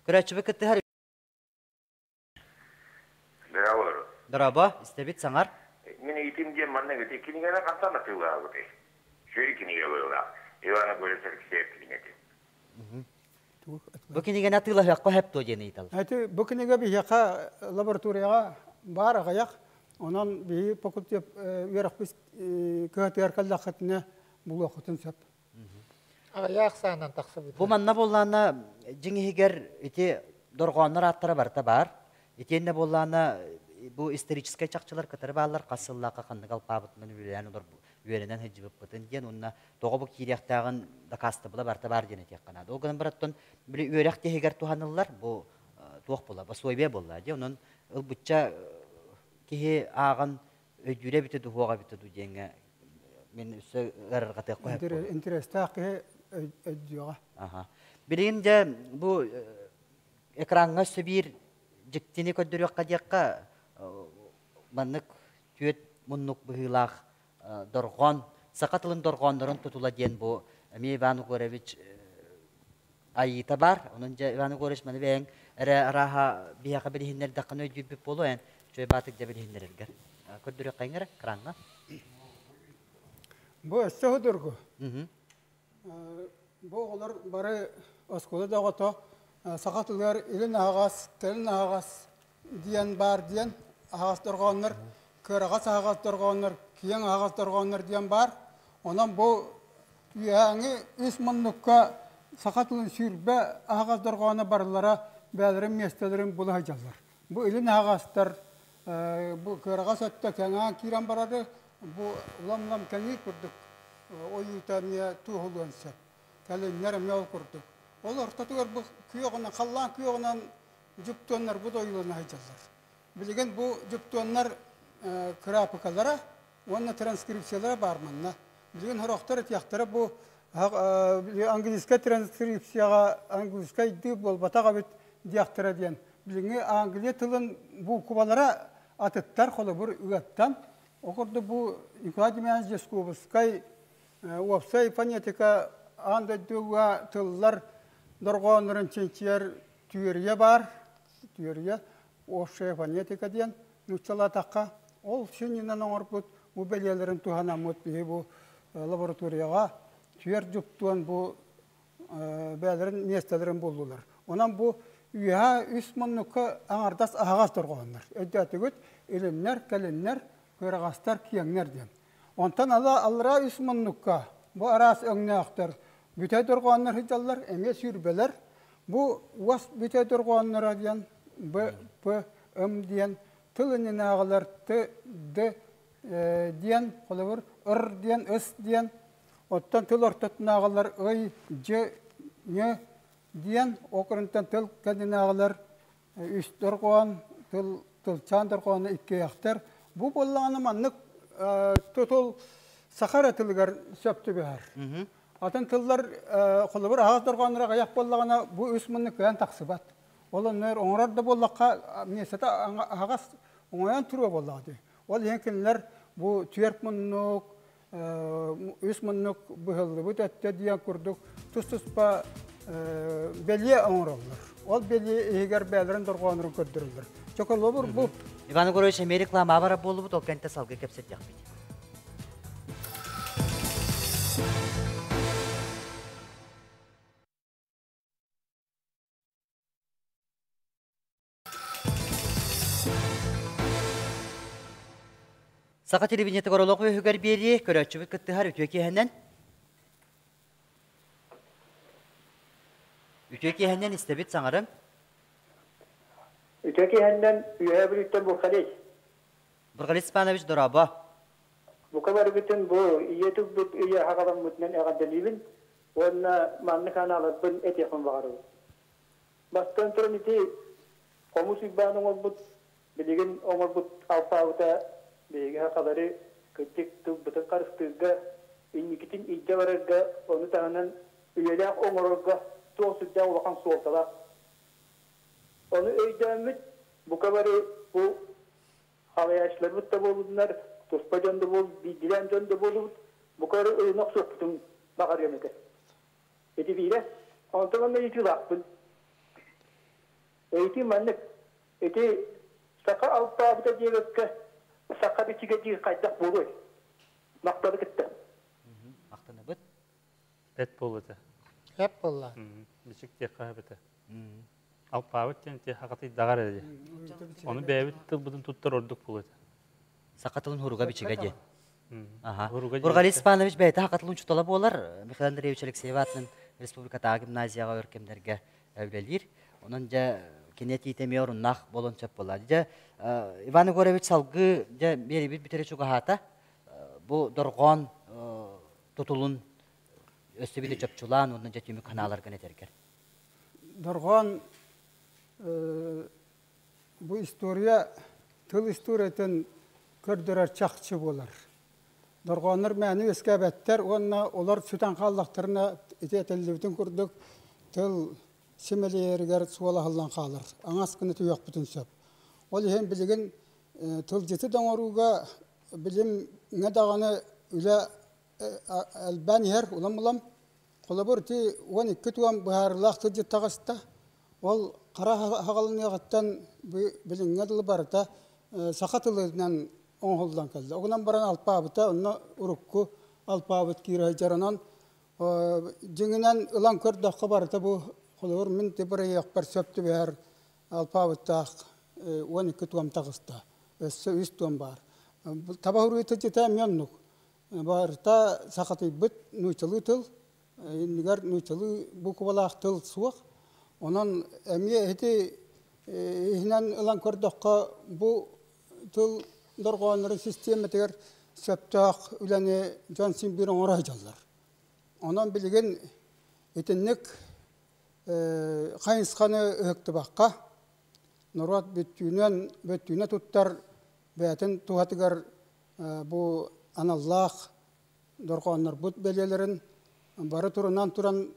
Көрөөччүбүт кыттыһар Дорооболору. Дорообо, истэбит саҥар. Мин ыйытым диэн манна ити кинигэни хантан атыылаабытай? Үчүгэй кинигэ быһыылаах. Иван Егорович Алексеев кинигэтин. Бу кинигэни атыылаһыахха сөп дуо диэн ыйыталлар. Ити бу кинигэ биһиэхэ лабораторияҕа баар аҕыйах. Онон биһи факультет үөрэхпит кыһатыгар кэллэххитинэ булуоххутун сөп. Аҕыйах саанан тахсыбыта. Бу манна буоллаана дьиҥ иһигэр ити дорҕооннор ааттара барыта баар. Итиэннэ буоллаана бу историческай чахчылар кытары бааллар хас сыллаахха ханнык алпаабытынан үлэлээн үөрэнэн сылдьыбыппытын диэн уонна тоҕо бу киириэхтээҕин дакаастабыла барыта баар диэн этиэххэ наада. Ол гынан баран били үөрэх тиһигэр туһаныллар бу туох буолла пособие буолла дии онон ылбычча киһи ааҕан өйдүүрэ эбитэ дуу суоҕа эбитэ дуу диэҥҥэ мин өссө ыарырҕатыахха сөп Интэриэстээх киһи өйдүөҕэ. Аха. Билигин дьэ бу экраҥҥа өссө биир дьиктини көрдөрүөххэ диэххэ маннык түөрт муннук быһыылаах дорҕоон саха тылын дорҕооннорун тутула диэн бу эмиэ Иван Егорович айыыта баар. Онон дьэ Иван Егорович маны бэйэҥ эрэ арааһа биһиэхэ билиһиннэрдэххинэ өйдүүрбүт буолуо эн үчүгэй баатык дьэ билиһиннэрэргэр. Көрдөрүөххэ эрэ экраҥҥа. Бу өссө судургу. Бу оҕолор бары оскуола да оҕото саха тылыгар илин аһаҕас, кэлин аһаҕас диэн баар диэн аһаҕас дорҕооннор, кыараҕас аһаҕас дорҕооннор, киэҥ аһаҕас дорҕооннор диэн баар. Онон бу үөһээҥи үс муннукка саха тылын 20 аһаҕас дорҕооно барылара бэйэлэрин миэстэлэрин була сылдьаллар. Бу илин аһаҕастар бу кыараҕас өттө кэҥээн киирэн барары бу улам-улам кэҥиир курдук ойуута эмиэ туоһулуон сөп. Кэлиннэр эмиэ ол курдук. Ол ортотугар бу күөҕүнэн, халлаан күөҕүнэн дьуптуоннарбыт ойуулана сылдьаллар. Билигин бу дьуптуоннар кыраапыкалара уонна транскрипциялара баар манна. Билигин сорохтор этиэхтэрэ бу английскай транскрипцияҕа английскайдыы буолбатах эбит диэхтэрэ диэн. Билиҥҥи Англия тылын буукубалара атыттар, холобур, ыаттан. Ол курдук бу Николай Демьянович Дьоскуобускай уопсай фонетика аан дойдуга тыллар дорҕооннорун чинчийэр түөрүйэ баар, түөрүйэ, общая фонетика диэн нууччалаатахха, ол сүнньүнэн оҥорбут бу бэлиэлэрин туһанаммыт биһи бу лабораторияҕа түөрт дьуптуон бу бэйэлэрин миэстэлэрин буллулар. Онон бу үөһээ үс муннукка аҥардас аһаҕас дорҕооннор. Өйдөөтүгүт, илиннэр, кэлиннэр, кыараҕастар, киэҥнэр диэн. Онтон аллараа үс муннукка бу араас өҥнөөхтөр бүтэй дорҕооннор сылдьаллар, эмиэ сүүрбэлэр. Бу уос бүтэй дорҕоонноро диэн Б, П, М диэн тыл иннинээҕилэр Т, Д диэн, холобур, Р диэн, С диэн, оттон тыл ортотунааҕылар Ый, Дж, Ñ диэн, ол курунтан тыл кэннинээҕилэр үс дорҕоон, тыл тылчаан дорҕооно иккиэхтэр. Бу буоллаҕына маннык тутул саха эрэ тылыгар сөп түбэһэр. Атын тыллар холобур аһаҕас дорҕоонноро аҕыйах буоллаҕына бу үс муннук кыайан тахсыбат. Ол оннугар оҥорор да буоллахха миэстэтэ аһаҕас оҥойон туруо буоллаҕа дии. Ол иһин кинилэр бу түөрт муннук, үс муннук быһыллыбыт өттө диэн курдук тус-туспа бэлиэ оҥороллор. Ол бэлиэ иһигэр бэйэлэрин дорҕооннорун көрдөрөллөр. Чоколобур бу. Иван Егорович эмиэ реклама бара буоллубут, ол кэнтэ салгыы кэпсэтиэхпит. Саха телевидениетыгар олох үөһүгэр биэрии, көрөөччүбүт кыттыһар үтүө киэһэнэн. Үтүө киэһэнэн истэбит саҥарыҥ. Үтө киһэннэн үөһэ бүлүттэн Бурхалей. Бурхалей Степанович дорообо. Бука барыгытын бу ийэ тылбыт ыйа хаҕаламмытынан эҕэрдэлиибин уонна маннык анааларбын этиэхпин баҕарабын. Бастан туран ити хомус уйбаан оҥорбут, билигин оҥорбут алпаабыта биһиги сахалары кырдьык тылбытын харыстыырга, инникитин илдьэ барарга, ону таһынан үйэлээх оҥорорго туох сүрдээх улахан суолталаах. Ону өйдөөммүт бука бары бу халайааччыларбыт да буоллуннар, туспа дьон да буол, биирдиилээн дьон да буолубут, бука бары ылына охсуохпутун баҕарыам этэ. Ити биирэ. Онтон онно ыйытыылаахпын. Ыйытыы маннык. Ити саха алпаабыта диэбэккэ, саха бичигэ диир хайдах буолуой? Махталы кытта. Махтанабыт. Эт буолута. Эп буолла. Бичик диэххэ эбэтэ. Алпаабыт диэн ти хакатый даҕар эди. Ону бэйэбит тылбытын туттар ордук буолута. Саха тылын хуруга бичигэ диэн. Аха. Бургали Испанович бэйэтэ саха тылын учуутала буолар. Михаил Андреевич Алексеев аатынан республикатааҕы гимназияҕа өр кэмнэргэ үлэлиир. Онон дьэ кини этиитэ эмиэ оруннаах буолуон сөп буолла. Дьэ Иван Егорович салгыы дьэ биэрибит бүтэрэ чугаһаата. Бу дорҕоон тутулун өссө биир чопчулаан уонна дьэ түмүк ханааларгын этэргэр. Дорҕоон бу история тыл историятын көрдөрөр чахчы буолар. Дорҕооннор мээнэ үөскээбэттэр уонна олор сүтэн хааллахтарына ити этиллибитин курдук тыл симэлийэригэр суол аһыллан хаалар. Аҥас гына түһүөхпүтүн сөп. Ол иһин билигин тылдьыты да оҥорууга билимҥэ даҕаны үлэ элбээн иһэр улам-улам. Холобур, ити 12 туом быһаарыылаах тылдьыт таҕыста. Ол хара хаҕалыныаҕыттан билиҥҥэ дылы барыта саха тылынан оҥоһуллан кэллэ. Оҕунан баран алпаабыта, онно урукку алпаабыт киирэ сылдьар. Онон дьиҥинэн ылан көрдөххө барыта бу холобур мин ти бырайыакпар сөп түбэһэр алпаабыттаах 12 туом таҕыста. Өссө үс туом баар. Таба суруйуута дьиэтэ эмиэ оннук. Барыта сахатыйбыт нууччалыы тыл, иннигэр нууччалыы буквалаах тыл суох. Онон эмиэ ити иһинэн ылан көрдөххө, бу тыл дорҕооннорун систиэмэтигэр сөптөөх үлэни дьон син биир оҥоро сылдьаллар. Онон билигин итинник хайысханы ыһыктыбакка, норуот бүттүүнэн бүттүүнэ туттар бэйэтин туһатыгар бу аналлаах дорҕооннорбут бэлиэлэрин бары турунан туран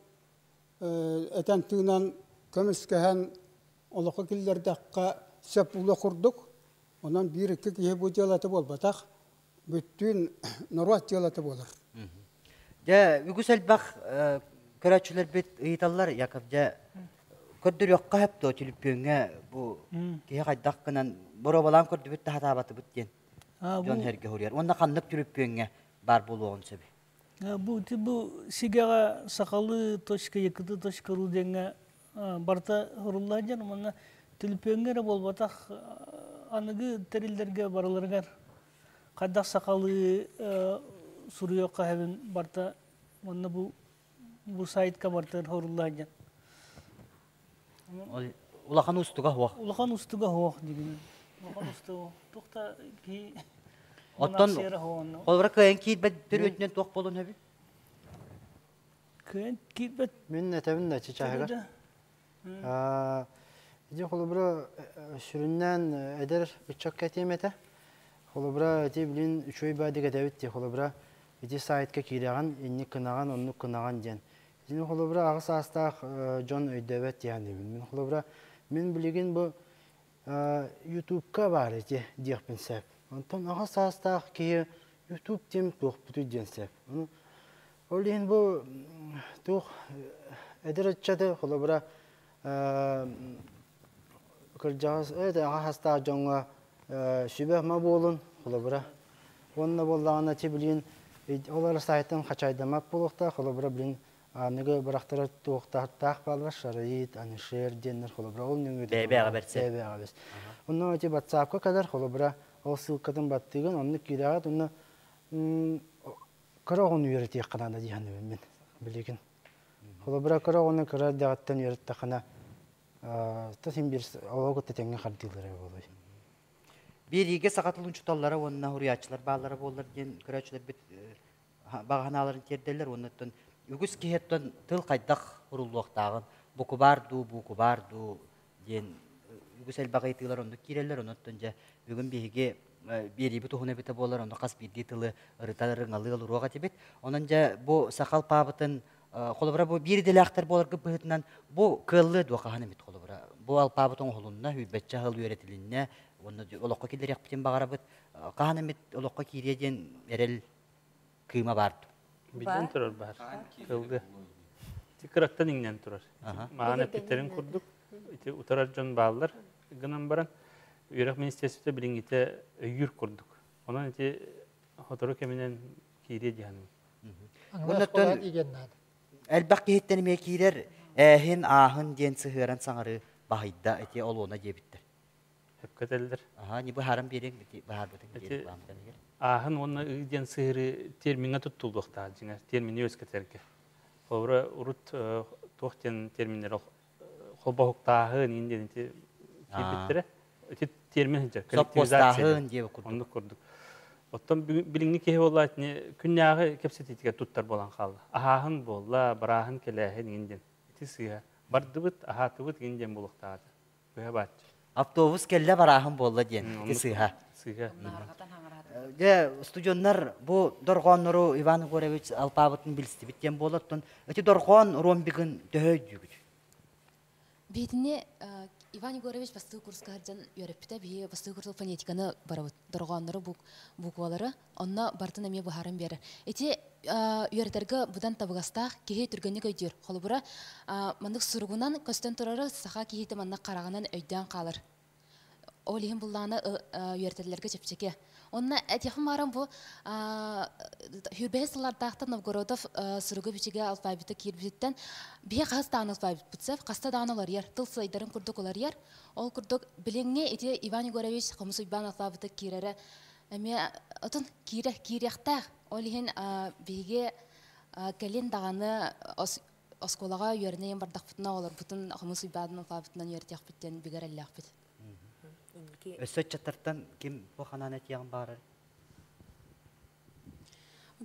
этэн тыынан көмүскэһэн олоххо киллэрдэххэ сөп буолуо курдук. Онон биир-икки киһи бу дьыалата буолбатах, бүттүүн норуот дьыалата буолар. Дьэ, үгүс элбэх көрөөччүлэрбит ыйыталлар, Яков, дьэ, көрдөрүөххэ сөп дуо түлүпүөҥҥэ бу киһи хайдах гынан боруобалаан көрдүбүт да сатаабатыбыт диэн дьон сэргэ суруйар. Уонна ханнык түлүпүөҥҥэ баар буолуоҕун сөбүй? Бу бу сигэҕэ сахалыы точка якт точка ру диэҥҥэ барыта суруллар диэн уонна түлүпүөҥҥэ эрэ буолбатах аныгы тэриллэргэ барыларыгар хайдах сахалыы суруйуохха сөбүн барыта уонна бу бу сайтка барыта суруллар диэн. Улахан уустуга суох. Улахан уустуга суох дигин. Улахан уустуга туох киһи Оттон холобура кыайан киирбэт төрүөтүнэн туох буолуон сөбүй? Кыайан киирбэт. Мин этэбин да чычааһыгар. Ити холобура сүрүннээн эдэр ыччакка этиэм этэ. Холобура ити билин үчүгэй баадык этэбит дии холобура ити сайтка киирэҕин инник гынаҕын оннук гынаҕын диэн. Итини холобура аҕыс саастаах дьон өйдөөбөт дии саныыбын. Мин холобура мин билигин бу Ютубка баар ити диэхпин сөп. Онтон аҕа саастаах киһи Ютуб диэн туохпутуй диэн сөп. Ол иһин бу туох эдэр ыччаты холобура кырдьаҕас аҕа саастаах дьоҥҥо сүбэ-ама буолун холобура. Уонна буоллаҕына ти билигин ол эрэ сайтан хачайдаммат буолуохтаах холобура билин аныгы бырахтара туохтаах бааллар шароид, анишер диэннэр холобура ол нөҥүө Бэйбээҕэ бэрсэ. Бэйбээҕэ бэрс. Онно ити ватсапка кэлэр холобура ол ссылкатын баттыыгын оннук киирэҕит онно кыра оҕону үөрэтиэххэ наада дии саныыбын мин билигин. Холобура кыра оҕону кыра эрдэҕиттэн үөрэттэххинэ Та син бир олоҕу кытта тэҥҥэ хардыылара буолуой. Биэриигэ саха тылын учууталлара уонна суруйааччылар бааллара буоллар диэн көрөөччүлэрбит баҕа санааларын тиэрдэллэр уонна оттон үгүс киһи оттон тыл хайдах уруллуохтааҕын букубаар дуу, буукубаар дуу диэн үгүс элбэх ыйытыылар оннук киирэллэр. Онон оттон дьэ бүгүн биһиги биэриибит уһун эбитэ буолар, онно хас биирдии тылы ырытар ырыҥалыы олоруох этибит. Онон дьэ бу саха алпаабытын холобура бу биир идэлээхтэр буоларгыт быһыытынан бу кыаллыа дуо хаһан эмит холобура бу алпаабыт оҥоһулунна, сүүрбэччэ сыл үөрэтилиннэ, уонна олоххо киллэриэхпитин баҕарабыт. Хаһан эмит олоххо киириэ диэн эрэл кыыма баар дуо? Биллэн турар баар. Кыаллыа. Ити кыраттан иҥнэн турар. Маҕан эппиттэрин курдук ити утарар дьон бааллар гынан баран үөрэх министерствота билиҥҥитэ өйүүр курдук. Онон ити сотору кэминэн киириэ дии саныыбын. Оннуттан элбэх киһиттэн эмиэ киирэр ээһин, ааһын диэн сыһыаран саҥарыы баһыйда ити олуона диэбиттэр. Сөпкө этэллэр. Аха, не быһааран биэриэҥ ити быһаарбытыҥ Ити ааһын уонна ыы диэн сыһыарыы термиҥҥэ туттуллуохтаах дьиҥэр термини үөскэтэргэ. Холобура, урут туох диэн терминнэр холбоһуктааһын иин диэн ити киирбиттэрэ. Ити термин сылдьар, коллективизация. диэбит курдук. Оннук курдук. Оттон билиҥҥи киһи буолла итини күннээҕи кэпсэтиитигэр туттар буолан хаалла. Аһааһын буолла, барааһын, кэлээһин иин диэн. Ити сыыһа. Бардыбыт, аһаатыбыт иин диэн буолуохтаах этэ. Быһа бааччы. Автобус кэллэ барааһын буолла диэн. Ити сыыһа. Сыыһа. Дьэ, студеннар бу дорҕооннору Иван Егорович алпаабытын билистибит диэн буолар. Оттон ити дорҕоон ромбигын төһө өйдүүгүт? Биһитини Иван Егорович бастакы курска сылдьан үөрэппитэ. Биһи бастакы курс фонетиканы барабыт. Дорҕооннору, буквалары. Онно барытын эмиэ быһааран биэрэр. Ити үөрэтэргэ быдан табыгастаах киһи түргэнник өйдүүр. Холобура, маннык суругунан көстөн турары саха киһитэ маннык хараҕынан өйдөөн хаалар. Ол иһин буллаҕына үөрэтэллэргэ чэпчэки. Онно этиэхпин баҕарам бу сүүрбэһис сыллардаахтан Новгородов суруга-бичигэ алфавита киирбититтэн биһи хаһыс даҕаны алфавиппыт сөп, хаста даҕаны уларыйар, тыл сайдарын курдук уларыйар. Ол курдук билиҥҥи ити Иван Егорович Хомус Уйбаан алфавита киирэрэ эмиэ отун киирэ киириэхтээх. Ол иһин биһиги кэлин даҕаны оскуолаҕа үөрэнэ бардахпытына оҕолорбутун Хомус Уйбаан алфавитынан үөрэтиэхпит диэн бигэ эрэллээхпит. Өссө ыччаттартан ким бу ханаан этиэҕин баарар?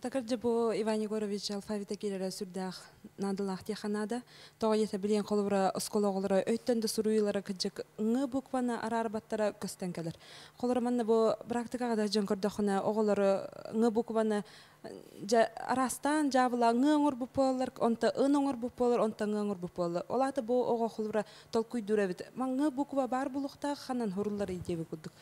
Такырдьа бу Иван Егорович алфавита киирэрэ сүрдээх наадалаах диэххэ наада. Тоҕо диэтэ билигин холобура оскуола оҕолоро өйтөн да суруйуулара кырдьык ҥ букваны араарбаттара көстөн кэлэр. Холобура манна бу практикаҕа да дьон көрдөххүнэ оҕолору ҥ букваны дьэ араастаан дьаабыла ҥ оҥорбут буолаллар, онто ын оҥорбут буолар, онто ҥ оҥорбут буолаллар. Ол аата бу оҕо холобура толкуйдуур эбит. Ҥ буква баар буолуохтаах ханан хурулларый диэбит курдук.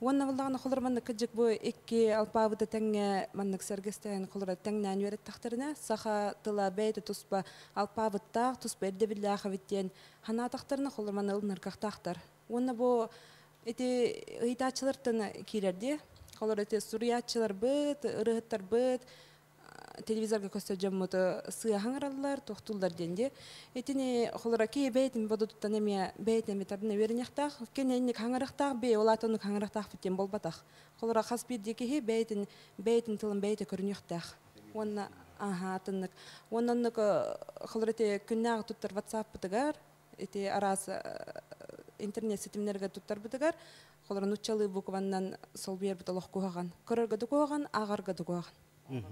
Уонна буоллаҕына холор маннык кыдьык бу икки алпаабыты тэҥҥэ маннык сэргэстэһэн холоро тэҥнээн үөрэттэхтэринэ саха тыла бэйэтэ туспа алпаабыттаах, туспа ирдэбиллээх эбит диэн санаатахтарына холор маны ылынаргахтаахтар. Уонна бу ити ыйытааччылартан киирэр дии. Холор ити суруйааччыларбыт, ырыаһыттарбыт телевизорга көстөр дьоммут сыаһаҥ ыраллар, тохтууллар диэн дии. Итини холоро киһи бэйэтин бодотуттан эмиэ бэйэтин эмиэ тардына үөрэниэхтээх. Кини инник хаҥарыахтаах, бэйэ ол аата оннук хаҥарыахтаахпыт диэн буолбатах. Холоро хас биирдии киһи бэйэтин бэйэтин тылын бэйэтэ көрүнүөхтээх. Уонна аһаа атыннык. Уонна оннук холоро ити күннээҕи туттар ватсаппытыгар ити араас интернет ситимнэргэ туттарбытыгар холоро нуччалыы букваннан солбуйарбыт олох куһаҕан. Көрөргө да куһаҕан, ааҕарга да куһаҕан.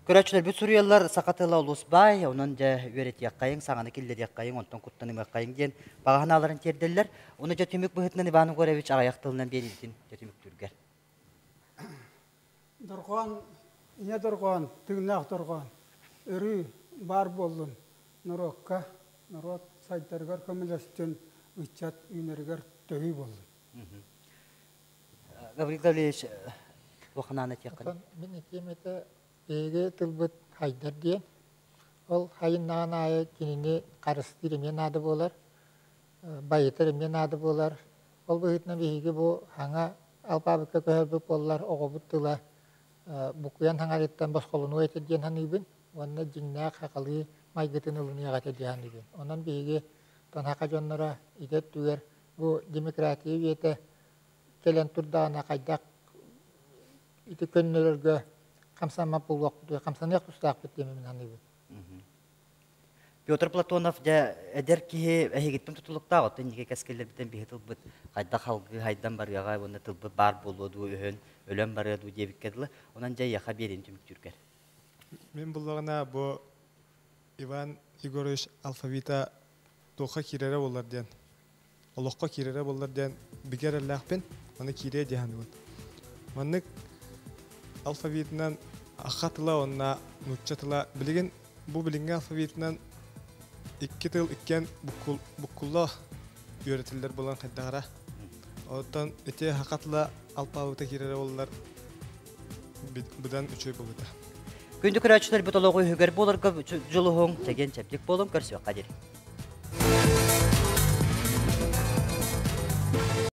Көрөөччүлэрбит суруйаллар саха тыла олус баай, онон дьэ үөрэтиэххэйиҥ, саҥаны киллэриэххэйиҥ, онтон куттанымыаххайыҥ диэн баҕа санааларын тиэрдэллэр. Ону дьэ түмүк быһыытынан Иван Егорович аҕыйах тылынан биэриитин дьэ түмүктүүргэр. Дорҕоон, ийэ дорҕоон, тыыннаах дорҕоон өрүү баар буоллун норуокка, норуот сайдарыгар көмөлөстүн, ыччат үүнэригэр төһүү буоллун. Гаврил Гаврильевич, туоханаан этиэххин? Мин этиэм этэ, биһиги тылбыт хайдар диэн. Ол хайыннаҕын аайы кинини харыстыыр эмиэ наада буолар, байытар эмиэ наада буолар. Ол быһыытынан биһиги бу саҥа алпаабыкка көһөрбүт буоллар оҕобут тыла букуйан хаҥарыттан босхолонуо этэ диэн саныыбын уонна дьиҥнээх сахалыы майгытын ылыныах этэ диэн саныыбын. Онон биһиги Танаха дьонноро идэ өттүгэр бу демократия үйэтэ кэлэн турдаҕына хайдах ити көннөрөргө хамсаммат буолуохпут, хамсаныах тустаахпыт диэн мин саныыбын. Петр Платонов дьэ эдэр киһи эһигиттэн тутулуктаах, оттон инники кэскиллэрбитин биһи тылбыт хайдах халгыы хайдан барыаҕа уонна тылбыт баар буолуо дуу, өһөн, өлөн барыа дуу диэбиккэ дылы. Онон дьэ эйиэхэ биэриини түмүктүүргэр. Мин буллаҕына бу Иван Егорович алфавита туохха киирэрэ буоллар диэн, олоххо киирэрэ буоллар диэн бигэ эрэллээхпин, аны киириэ дии саныыбын. Маннык алфавитынан аха тыла уонна нуучча тыла билигин бу билиҥҥи алфавитынан икки тыл иккиэн буккулла үөрэтиллэр буолан хайдаҕара. Оттон ити саха тыла алпаабыта киирэрэ буоллар быдан үчүгэй буолуо. Күндү көрөөччүлэрбит олоҕу үһүгэр буоларга дьулуһуҥ, чэгиэн чэбдик буолуҥ, көрсүөххэ диэри.